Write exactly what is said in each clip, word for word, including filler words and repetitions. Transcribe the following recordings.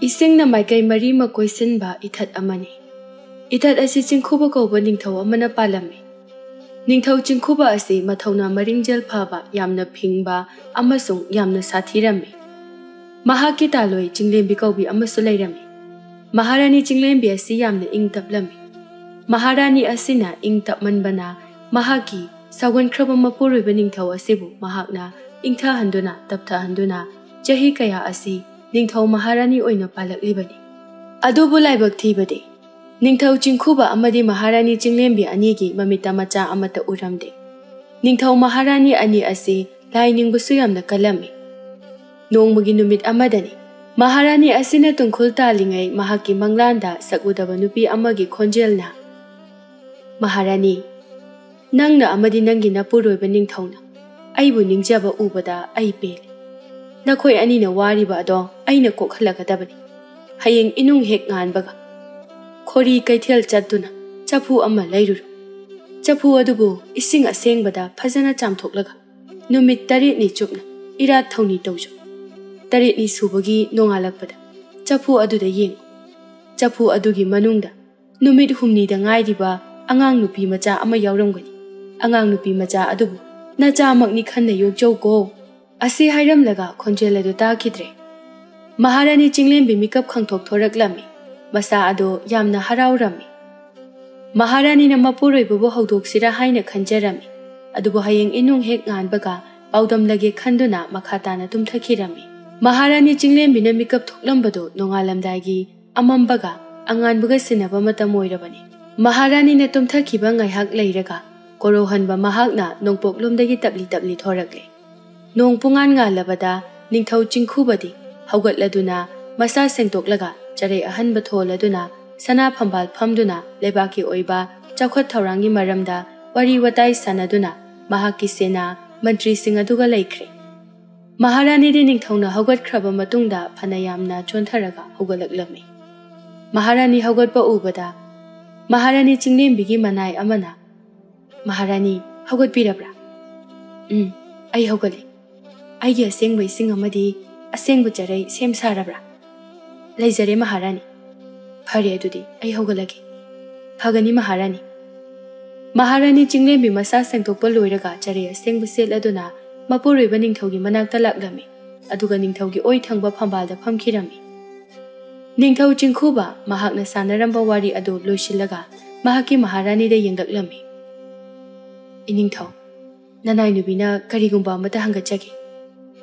ꯏꯁꯤꯡꯅ ꯃꯥꯏꯀꯩ ꯃꯔꯤꯃꯛ ꯀꯣꯏꯁꯤꯟꯕ ꯏꯊꯠ ꯑꯃꯅꯤ꯫ ꯏꯊꯠ ꯑꯁꯤ ꯆꯤꯡꯈꯨꯕ ꯀꯧꯕ ꯅꯤꯡꯊꯧ ꯑꯃꯅ ꯄꯥꯜꯂꯝꯃꯤ꯫ ꯅꯤꯡꯊꯧ ꯆꯤꯡꯈꯨꯕ ꯑꯁꯤ ꯃꯊꯧꯅꯥ ꯃꯔꯤꯡꯖꯦꯜ ꯐꯕ, ꯌꯥꯝꯅ ꯐꯤꯡꯕ ꯑꯃꯁꯨꯡ ꯌꯥꯝꯅ ꯁꯥꯊꯤꯔꯝꯃꯤ꯫ ꯃꯍꯥꯛꯀꯤ ꯇꯥꯂꯣꯏ ꯆꯤꯡꯂꯦꯝꯕꯤ ꯀꯧꯕꯤ ꯑꯃꯁꯨ ꯂꯩꯔꯝꯃꯤ꯫ ꯃꯍꯥꯔꯥꯅꯤ ꯆꯤꯡꯂꯦꯝꯕꯤ ꯑꯁꯤ ꯌꯥꯝꯅ ꯏꯪ ꯇꯞꯂꯝꯃꯤ꯫ ꯃꯍꯥꯔꯥꯅꯤ ꯑꯁꯤꯅ ꯏꯪ ꯇꯞꯃꯟꯕꯅ ꯃꯍꯥꯛꯀꯤ ꯁꯥꯎꯒꯟꯈ꯭ꯔꯕ ꯃꯄꯨꯔꯣꯏꯕ ꯅꯤꯡꯊꯧ ꯑꯁꯤꯕꯨ ꯃꯍꯥꯛꯅ ꯏꯪꯊꯍꯟꯗꯨꯅ ꯇꯞꯊꯍꯟꯗꯨꯅ ꯆꯍꯤ ꯀꯌꯥ ꯑꯁꯤ ꯅꯤꯡꯊꯧ ꯃꯍꯥꯔꯥꯅꯤ ꯑꯣꯏꯅ ꯄꯥꯜꯂꯛꯂꯤꯕꯅꯤ꯫ ꯑꯗꯨꯕꯨ ꯂꯥꯏꯕꯛ ꯊꯤꯕꯗꯤ, ꯅꯤꯡꯊꯧ ꯆꯤꯡꯈꯨꯕ ꯑꯃꯗꯤ ꯃꯍꯥꯔꯥꯅꯤ ꯆꯤꯡꯂꯦꯝꯕꯤ ꯑꯅꯤꯒꯤ ꯃꯃꯤꯠꯇ ꯃꯆꯥ ꯑꯃꯠꯇ ꯎꯔꯝꯗꯦ꯫ ꯅꯤꯡꯊꯧ ꯃꯍꯥꯔꯥꯅꯤ ꯑꯅꯤ ꯑꯁꯤ ꯂꯥꯏ ꯅꯤꯡꯕꯁꯨ ꯌꯥꯝꯅ ꯀꯜꯂꯝꯃꯤ꯫ ꯅꯣꯡꯃꯒꯤ ꯅꯨꯃꯤꯠ ꯑꯃꯗꯅꯤ, ꯃꯍꯥꯔꯥꯅꯤ ꯑꯁꯤꯅ ꯇꯨꯡꯈꯨꯜ ꯇꯥꯜꯂꯤꯉꯩ ꯃꯍꯥꯛꯀꯤ ꯃꯪꯂꯥꯟꯗ ꯁꯛ ꯎꯗꯕ ꯅꯨꯄꯤ ꯑꯃꯒꯤ ꯈꯣꯟꯖꯦꯜꯅ, "ꯃꯍꯥꯔꯥꯅꯤ, ꯅꯪꯅ ꯑꯃꯗꯤ ꯅꯪꯒꯤ ꯅꯄꯨꯔꯣꯏꯕ ꯅꯤꯡꯊꯧꯅ ꯑꯩꯕꯨ ꯅꯤꯡꯖꯕ ꯎꯕꯗ ꯑꯩ ꯄꯦꯜꯂꯤ꯫ ꯅꯈꯣꯏ ꯑꯅꯤꯅ ꯋꯥꯔꯤꯕ ꯑꯗꯣ ꯑꯩꯅ ꯀꯣꯛꯍꯜꯂꯒꯗꯕꯅꯤ꯫ ꯍꯌꯦꯡ ꯏꯅꯨꯡ ꯍꯦꯛ ꯉꯥꯟꯕꯒ ꯈꯣꯔꯤ ꯀꯩꯊꯦꯜ ꯆꯠꯇꯨꯅ ꯆꯐꯨ ꯑꯃ ꯂꯩꯔꯨꯔꯣ꯫ ꯆꯐꯨ ꯑꯗꯨꯕꯨ ꯏꯁꯤꯡ ꯑꯁꯦꯡꯕꯗ ꯐꯖꯅ ꯆꯥꯝꯊꯣꯛꯂꯒ ꯅꯨꯃꯤꯠ ꯇꯔꯦꯠꯅꯤ ꯆꯨꯞꯅ ꯏꯔꯥꯠ ꯊꯧꯅꯤ ꯇꯧꯖꯧ꯫ ꯇꯔꯦꯠꯅꯤ ꯁꯨꯕꯒꯤ ꯅꯣꯡꯉꯥꯜꯂꯛꯄꯗ ꯆꯐꯨ ꯑꯗꯨꯗ ꯌꯦꯡꯉꯨ꯫ ꯆꯐꯨ ꯑꯗꯨꯒꯤ ꯃꯅꯨꯡꯗ ꯅꯨꯃꯤꯠ ꯍꯨꯝꯅꯤꯗ ꯉꯥꯏꯔꯤꯕ ꯑꯉꯥꯡ ꯅꯨꯄꯤ ꯃꯆꯥ ꯑꯃ ꯌꯥꯎꯔꯝꯒꯅꯤ꯫ ꯑꯉꯥꯡ ꯅꯨꯄꯤ ꯃꯆꯥ ꯑꯗꯨꯕꯨ ꯅꯆꯥꯃꯛꯅꯤ ꯈꯟꯅ ꯌꯣꯛꯆꯧꯀꯣ"꯫ ꯑꯁꯤ ꯍꯥꯏꯔꯝꯂꯒ ꯈꯣꯟꯖꯦꯜ ꯑꯗꯨ ꯇꯥꯈꯤꯗ꯭ꯔꯦ꯫ ꯃꯍꯥꯔꯥꯅꯤ ꯆꯤꯡꯂꯦꯝꯕꯤ ꯃꯤꯀꯞ ꯈꯪꯊꯣꯛ ꯊꯣꯔꯛꯂꯝꯃꯤ꯫ ꯃꯁꯥ ꯑꯗꯨ ꯌꯥꯝꯅ ꯍꯔꯥꯎꯔꯝꯃꯤ꯫ ꯃꯍꯥꯔꯥꯅꯤꯅ ꯃꯄꯨꯔꯣꯏꯕꯕꯨ ꯍꯧꯗꯣꯛꯁꯤꯔꯥ ꯍꯥꯏꯅ ꯈꯟꯖꯔꯝꯃꯤ꯫ ꯑꯗꯨꯕꯨ ꯍꯌꯦꯡ ꯏꯅꯨꯡ ꯍꯦꯛ ꯉꯥꯟꯕꯒ ꯄꯥꯎꯗꯝꯂꯒꯦ ꯈꯟꯗꯨꯅ ꯃꯈꯥ ꯇꯥꯅ ꯇꯨꯝꯊꯈꯤꯔꯝꯃꯤ꯫ ꯃꯍꯥꯔꯥꯅꯤ ꯆꯤꯡꯂꯦꯝꯕꯤꯅ ꯃꯤꯀꯞ ꯊꯣꯛꯂꯝꯕꯗꯨ ꯅꯣꯡꯉꯥꯜꯂꯝꯗꯥꯏꯒꯤ ꯑꯃꯝꯕꯒ ꯑꯉꯥꯟꯕꯒ ꯁꯤꯟꯅꯕ ꯃꯇꯝ ꯑꯣꯏꯔꯕꯅꯤ꯫ ꯃꯍꯥꯔꯥꯅꯤꯅ ꯇꯨꯝꯊꯈꯤꯕ ꯉꯥꯏꯍꯥꯛ ꯂꯩꯔꯒ ꯀꯣꯔꯧꯍꯟꯕ ꯃꯍꯥꯛꯅ ꯅꯣꯡꯄꯣꯛꯂꯣꯝꯗꯒꯤ ꯇꯞꯂꯤ ꯇꯞꯂꯤ ꯊꯣꯔꯛꯂꯦ꯫ ꯅꯣꯡ ꯄꯨꯡꯉꯥꯟ ꯉꯥꯜꯂꯕꯗ ꯅꯤꯡꯊꯧ ꯆꯤꯡꯈꯨꯕꯗꯤ ꯍꯧꯒꯠꯂꯗꯨꯅ ꯃꯁꯥ ꯁꯦꯡꯗꯣꯛꯂꯒ ꯆꯔꯩ ꯑꯍꯟꯕ ꯊꯣꯜꯂꯗꯨꯅ ꯁꯅꯥ ꯐꯝꯕꯥꯜ ꯐꯝꯗꯨꯅ ꯂꯩꯕꯥꯛꯀꯤ ꯑꯣꯏꯕ ꯆꯥꯎꯈꯠ ꯊꯧꯔꯥꯡꯒꯤ ꯃꯔꯝꯗ ꯋꯥꯔꯤ ꯋꯥꯇꯥꯏ ꯁꯥꯟꯅꯗꯨꯅ ꯃꯍꯥꯛꯀꯤ ꯁꯦꯅꯥ ꯃꯟꯇ꯭ꯔꯤꯁꯤꯡ ꯑꯗꯨꯒ ꯂꯩꯈ꯭ꯔꯦ꯫ ꯃꯍꯥꯔꯥꯅꯤꯗꯤ ꯅꯤꯡꯊꯧꯅ ꯍꯧꯒꯠꯈ꯭ꯔꯕ ꯃꯇꯨꯡꯗ ꯐꯅ ꯌꯥꯝꯅ ꯆꯣꯟꯊꯔꯒ ꯍꯧꯒꯠꯂꯛꯂꯝꯃꯤ꯫ ꯃꯍꯥꯔꯥꯅꯤ ꯍꯧꯒꯠꯄ ꯎꯕꯗ ꯃꯍꯥꯔꯥꯅꯤ ꯆꯤꯡꯂꯦꯝꯕꯤꯒꯤ ꯃꯅꯥꯏ ꯑꯃꯅ, "ꯃꯍꯥꯔꯥꯅꯤ, ꯍꯧꯒꯠꯄꯤꯔꯕ꯭ꯔꯥ?" "ꯎꯝ, ꯑꯩ ꯍꯧꯒꯠꯂꯦ꯫ ꯑꯩꯒꯤ ꯑꯁꯦꯡꯕ ꯏꯁꯤꯡ ꯑꯃꯗꯤ ꯑꯁꯦꯡꯕ ꯆꯔꯩ ꯁꯦꯝ ꯁꯥꯔꯕ꯭ꯔꯥ?" "ꯂꯩꯖꯔꯦ ꯃꯍꯥꯔꯥꯅꯤ꯫ ꯐꯔꯦ, ꯑꯗꯨꯗꯤ ꯑꯩ ꯍꯧꯒꯠꯂꯒꯦ꯫" "ꯐꯒꯅꯤ ꯃꯍꯥꯔꯥꯅꯤ꯫" ꯃꯍꯥꯔꯥꯅꯤ ꯆꯤꯡꯂꯦꯝꯕꯤ ꯃꯁꯥ ꯁꯦꯡꯗꯣꯛꯄ ꯂꯣꯏꯔꯒ ꯆꯔꯩ ꯑꯁꯦꯡꯕ ꯁꯦꯠꯂꯗꯨꯅ ꯃꯄꯨꯔꯣꯏꯕ ꯅꯤꯡꯊꯧꯒꯤ ꯃꯅꯥꯛꯇ ꯂꯥꯛꯂꯝꯃꯤ꯫ ꯑꯗꯨꯒ ꯅꯤꯡꯊꯧꯒꯤ ꯑꯣꯏ ꯊꯪꯕ ꯐꯝꯕꯥꯜꯗ ꯐꯝꯈꯤꯔꯝꯃꯤ꯫ ꯅꯤꯡꯊꯧ ꯆꯤꯡꯈꯨꯕ ꯃꯍꯥꯛꯅ ꯁꯥꯟꯅꯔꯝꯕ ꯋꯥꯔꯤ ꯑꯗꯨ ꯂꯣꯏꯁꯤꯜꯂꯒ ꯃꯍꯥꯛꯀꯤ ꯃꯍꯥꯔꯥꯅꯤꯗ ꯌꯦꯡꯂꯛꯂꯝꯃꯤ꯫ "ꯏꯅꯤꯡꯊꯧ, ꯅꯅꯥꯏ ꯅꯨꯄꯤꯅ ꯀꯔꯤꯒꯨꯝꯕ ꯑꯃꯠꯇ ꯍꯪꯒꯠꯆꯒꯦ꯫"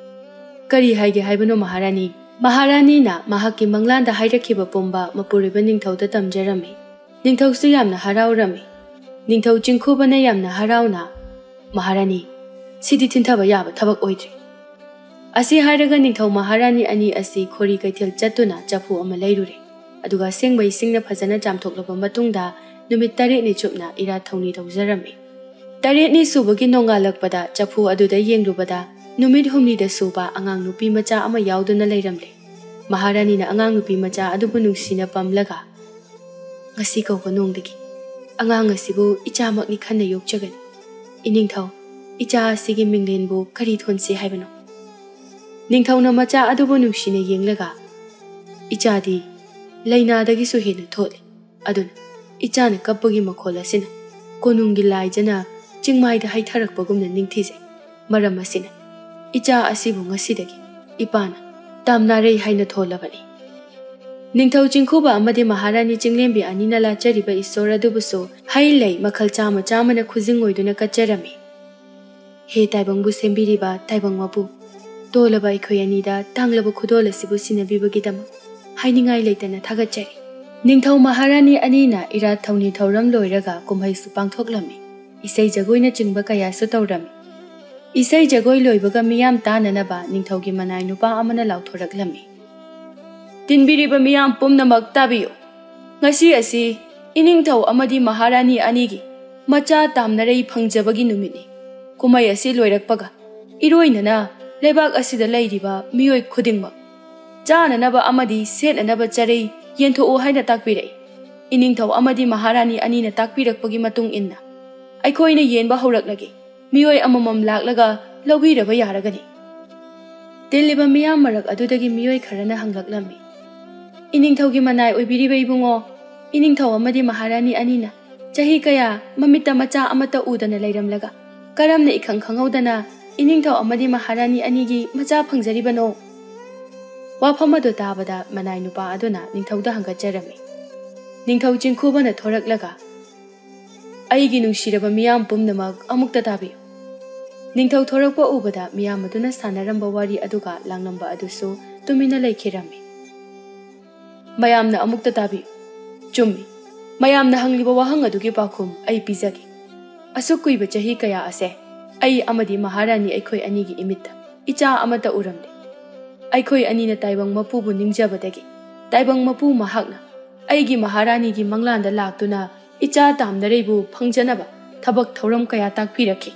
"ꯀꯔꯤ ꯍꯥꯏꯒꯦ ꯍꯥꯏꯕꯅꯣ ꯃꯍꯥꯔꯥꯅꯤ?" ꯃꯍꯥꯔꯥꯅꯤꯅ ꯃꯍꯥꯛꯀꯤ ꯃꯪꯂꯥꯟꯗ ꯍꯥꯏꯔꯛꯈꯤꯕ ꯄꯨꯝꯕ ꯃꯄꯨꯔꯣꯏꯕ ꯅꯤꯡꯊꯧꯗ ꯇꯝꯖꯔꯝꯃꯤ꯫ ꯅꯤꯡꯊꯧꯁꯨ ꯌꯥꯝꯅ ꯍꯔꯥꯎꯔꯝꯃꯤ꯫ ꯅꯤꯡꯊꯧ ꯆꯤꯡꯈꯨꯕꯅ ꯌꯥꯝꯅ ꯍꯔꯥꯎꯅ, "ꯃꯍꯥꯔꯥꯅꯤ, ꯁꯤꯗꯤ ꯊꯤꯟꯊꯕ ꯌꯥꯕ ꯊꯕꯛ ꯑꯣꯏꯗ꯭ꯔꯦ꯫" ꯑꯁꯤ ꯍꯥꯏꯔꯒ ꯅꯤꯡꯊꯧ ꯃꯍꯥꯔꯥꯅꯤ ꯑꯅꯤ ꯑꯁꯤ ꯈꯣꯔꯤ ꯀꯩꯊꯦꯜ ꯆꯠꯇꯨꯅ ꯆꯐꯨ ꯑꯃ ꯂꯩꯔꯨꯔꯦ꯫ ꯑꯗꯨꯒ ꯑꯁꯦꯡꯕ ꯏꯁꯤꯡꯅ ꯐꯖꯅ ꯆꯥꯝꯊꯣꯛꯂꯕ ꯃꯇꯨꯡꯗ ꯅꯨꯃꯤꯠ ꯇꯔꯦꯠꯅꯤ ꯆꯨꯞꯅ ꯏꯔꯥꯠ ꯊꯧꯅꯤ ꯇꯧꯖꯔꯝꯃꯤ꯫ ꯇꯔꯦꯠꯅꯤ ꯁꯨꯕꯒꯤ ꯅꯣꯡꯉꯥꯜꯂꯛꯄꯗ ꯆꯐꯨ ꯑꯗꯨꯗ ꯌꯦꯡꯂꯨꯕꯗ ꯅꯨꯃꯤꯠ ꯍꯨꯝꯅꯤꯗ ꯁꯨꯕ ꯑꯉꯥꯡ ꯅꯨꯄꯤ ꯃꯆꯥ ꯑꯃ ꯌꯥꯎꯗꯨꯅ ꯂꯩꯔꯝꯂꯦ꯫ ꯃꯍꯥꯔꯥꯅꯤꯅ ꯑꯉꯥꯡ ꯅꯨꯄꯤ ꯃꯆꯥ ꯑꯗꯨꯕꯨ ꯅꯨꯡꯁꯤꯅ ꯄꯝꯂꯒ, "ꯉꯁꯤ ꯀꯧꯕ ꯅꯣꯡꯗꯒꯤ ꯑꯉꯥꯡ ꯑꯁꯤꯕꯨ ꯏꯆꯥꯃꯛꯅꯤ ꯈꯟꯅ ꯌꯣꯛꯆꯒꯅꯤ꯫ ꯏꯅꯤꯡꯊꯧ, ꯏꯆꯥ ꯑꯁꯤꯒꯤ ꯃꯤꯡꯂꯦꯟꯕꯨ ꯀꯔꯤ ꯊꯣꯟꯁꯤ ꯍꯥꯏꯕꯅꯣ?" ꯅꯤꯡꯊꯧꯅ ꯃꯆꯥ ꯑꯗꯨꯕꯨ ꯅꯨꯡꯁꯤꯅ ꯌꯦꯡꯂꯒ, "ꯏꯆꯥꯗꯤ ꯂꯩꯅꯥꯗꯒꯤꯁꯨ ꯍꯦꯟꯅ ꯊꯣꯠꯂꯤ꯫ ꯑꯗꯨꯅ ꯏꯆꯥꯅ ꯀꯞꯄꯒꯤ ꯃꯈꯣꯜ ꯑꯁꯤꯅ ꯀꯣꯅꯨꯡꯒꯤ ꯂꯥꯏꯖꯅ ꯆꯤꯡꯃꯥꯏꯗ ꯍꯩꯊꯔꯛꯄꯒꯨꯝꯅ ꯅꯤꯡꯊꯤꯖꯩ꯫ ꯃꯔꯝ ꯑꯁꯤꯅ ꯏꯆꯥ ꯑꯁꯤꯕꯨ ꯉꯁꯤꯗꯒꯤ ꯏꯄꯥꯅ ꯇꯥꯝꯅꯥꯔꯩ ꯍꯥꯏꯅ ꯊꯣꯜꯂꯕꯅꯤ꯫" ꯅꯤꯡꯊꯧ ꯆꯤꯡꯈꯨꯕ ꯑꯃꯗꯤ ꯃꯍꯥꯔꯥꯅꯤ ꯆꯤꯡꯂꯦꯝꯕꯤ ꯑꯅꯤꯅ ꯂꯥꯠꯆꯔꯤꯕ ꯏꯁꯣꯔ ꯑꯗꯨꯕꯨꯁꯨ ꯍꯩ ꯂꯩ ꯃꯈꯜ ꯆꯥꯃ ꯆꯥꯃꯅ ꯈꯨꯖꯤꯡ ꯑꯣꯏꯗꯨꯅ ꯀꯠꯆꯔꯝꯃꯤ꯫ "ꯍꯦ ꯇꯥꯏꯕꯪꯕꯨ ꯁꯦꯝꯕꯤꯔꯤꯕ ꯇꯥꯏꯕꯪ ꯃꯄꯨ, ꯇꯣꯜꯂꯕ ꯑꯩꯈꯣꯏ ꯑꯅꯤꯗ ꯇꯥꯡꯂꯕ ꯈꯨꯗꯣꯜ ꯑꯁꯤꯕꯨ ꯁꯤꯟꯅꯕꯤꯕꯒꯤꯗꯃꯛ ꯍꯥꯏꯅꯤꯡꯉꯥꯏ ꯂꯩꯇꯅ ꯊꯥꯒꯠꯆꯔꯤ꯫" ꯅꯤꯡꯊꯧ ꯃꯍꯥꯔꯥꯅꯤ ꯑꯅꯤꯅ ꯏꯔꯥꯠ ꯊꯧꯅꯤ ꯊꯧꯔꯝ ꯂꯣꯏꯔꯒ ꯀꯨꯝꯍꯩꯁꯨ ꯄꯥꯡꯊꯣꯛꯂꯝꯃꯤ꯫ ꯏꯁꯩ ꯖꯒꯣꯏꯅꯆꯤꯡꯕ ꯀꯌꯥꯁꯨ ꯇꯧꯔꯝꯃꯤ꯫ ꯏꯁꯩ ꯖꯒꯣꯏ ꯂꯣꯏꯕꯒ ꯃꯤꯌꯥꯝ ꯇꯥꯅꯅꯕ ꯅꯤꯡꯊꯧꯒꯤ ꯃꯅꯥꯏ ꯅꯨꯄꯥ ꯑꯃꯅ ꯂꯥꯎꯊꯣꯔꯛꯂꯝꯃꯤ, "ꯇꯤꯟꯕꯤꯔꯤꯕ ꯃꯤꯌꯥꯝ ꯄꯨꯝꯅꯃꯛ ꯇꯥꯕꯤꯌꯨ꯫ ꯉꯁꯤ ꯑꯁꯤ ꯏꯅꯤꯡꯊꯧ ꯑꯃꯗꯤ ꯃꯍꯥꯔꯥꯅꯤ ꯑꯅꯤꯒꯤ ꯃꯆꯥ ꯇꯥꯝꯅꯔꯩ ꯐꯪꯖꯕꯒꯤ ꯅꯨꯃꯤꯠꯅꯤ꯫ ꯀꯨꯝꯍꯩ ꯑꯁꯤ ꯂꯣꯏꯔꯛꯄꯒ ꯏꯔꯣꯏꯅꯅ ꯂꯩꯕꯥꯛ ꯑꯁꯤꯗ ꯂꯩꯔꯤꯕ ꯃꯤꯑꯣꯏ ꯈꯨꯗꯤꯡꯃꯛ ꯆꯥꯅꯅꯕ ꯑꯃꯗꯤ ꯁꯦꯠꯅꯅꯕ ꯆꯔꯩ ꯌꯦꯟꯊꯣꯛꯎ ꯍꯥꯏꯅ ꯇꯥꯛꯄꯤꯔꯛꯏ꯫ ꯏꯅꯤꯡꯊꯧ ꯑꯃꯗꯤ ꯃꯍꯥꯔꯥꯅꯤ ꯑꯅꯤꯅ ꯇꯥꯛꯄꯤꯔꯛꯄꯒꯤ ꯃꯇꯨꯡ ꯏꯟꯅ ꯑꯩꯈꯣꯏꯅ ꯌꯦꯟꯕ ꯍꯧꯔꯛꯂꯒꯦ꯫ ꯃꯤꯑꯣꯏ ꯑꯃꯃꯝ ꯂꯥꯛꯂꯒ ꯂꯧꯕꯤꯔꯕ ꯌꯥꯔꯒꯅꯤ꯫" ꯇꯤꯜꯂꯤꯕ ꯃꯤꯌꯥꯝ ꯃꯔꯛ ꯑꯗꯨꯗꯒꯤ ꯃꯤꯑꯣꯏ ꯈꯔꯅ ꯍꯪꯂꯛꯂꯝꯃꯤ, "ꯏꯅꯤꯡꯊꯧꯒꯤ ꯃꯅꯥꯏ ꯑꯣꯏꯕꯤꯔꯤꯕ ꯏꯕꯨꯡꯉꯣ, ꯏꯅꯤꯡꯊꯧ ꯑꯃꯗꯤ ꯃꯍꯥꯔꯥꯅꯤ ꯑꯅꯤꯅ ꯆꯍꯤ ꯀꯌꯥ ꯃꯃꯤꯠꯇ ꯃꯆꯥ ꯑꯃꯠꯇ ꯎꯗꯅ ꯂꯩꯔꯝꯂꯒ, ꯀꯔꯝꯅ ꯏꯈꯪ ꯈꯪꯍꯧꯗꯅ ꯏꯅꯤꯡꯊꯧ ꯑꯃꯗꯤ ꯃꯍꯥꯔꯥꯅꯤ ꯑꯅꯤꯒꯤ ꯃꯆꯥ ꯐꯪꯖꯔꯤꯕꯅꯣ?" ꯋꯥꯐꯝ ꯑꯗꯨ ꯇꯥꯕꯗ ꯃꯅꯥꯏ ꯅꯨꯄꯥ ꯑꯗꯨꯅ ꯅꯤꯡꯊꯧꯗ ꯍꯪꯒꯠꯆꯔꯝꯃꯤ꯫ ꯅꯤꯡꯊꯧ ꯆꯤꯡꯈꯨꯕꯅ ꯊꯣꯔꯛꯂꯒ, "ꯑꯩꯒꯤ ꯅꯨꯡꯁꯤꯔꯕ ꯃꯤꯌꯥꯝ ꯄꯨꯝꯅꯃꯛ, ꯑꯃꯨꯛꯇ ꯇꯥꯕꯤꯌꯨ!" ꯅꯤꯡꯊꯧ ꯊꯣꯔꯛꯄ ꯎꯕꯗ ꯃꯤꯌꯥꯝ ꯑꯗꯨꯅ ꯁꯥꯟꯅꯔꯝꯕ ꯋꯥꯔꯤ ꯑꯗꯨꯒ ꯂꯥꯡꯂꯝꯕ ꯑꯗꯨꯁꯨ ꯇꯨꯃꯤꯟꯅ ꯂꯩꯈꯤꯔꯝꯃꯤ꯫ "ꯃꯌꯥꯝꯅ ꯑꯃꯨꯛꯇ ꯇꯥꯕꯤꯌꯨ꯫ ꯆꯨꯝꯃꯤ, ꯃꯌꯥꯝꯅ ꯍꯪꯂꯤꯕ ꯋꯥꯍꯪ ꯑꯗꯨꯒꯤ ꯄꯥꯎꯈꯨꯝ ꯑꯩ ꯄꯤꯖꯒꯦ꯫ ꯑꯁꯨꯛ ꯀꯨꯏꯕ ꯆꯍꯤ ꯀꯌꯥ ꯑꯁꯦ ꯑꯩ ꯑꯃꯗꯤ ꯃꯍꯥꯔꯥꯅꯤ ꯑꯩꯈꯣꯏ ꯑꯅꯤꯒꯤ ꯏꯃꯤꯠꯇ ꯏꯆꯥ ꯑꯃꯠꯇ ꯎꯔꯝꯗꯦ꯫ ꯑꯩꯈꯣꯏ ꯑꯅꯤꯅ ꯇꯥꯏꯕꯪ ꯃꯄꯨꯕꯨ ꯅꯤꯡꯖꯕꯗꯒꯤ ꯇꯥꯏꯕꯪ ꯃꯄꯨ ꯃꯍꯥꯛꯅ ꯑꯩꯒꯤ ꯃꯍꯥꯔꯥꯅꯤꯒꯤ ꯃꯪꯂꯥꯟꯗ ꯂꯥꯛꯇꯨꯅ ꯏꯆꯥ ꯇꯥꯝꯅꯔꯩꯕꯨ ꯐꯪꯖꯅꯕ ꯊꯕꯛ ꯊꯧꯔꯝ ꯀꯌꯥ ꯇꯥꯛꯄꯤꯔꯛꯈꯤ꯫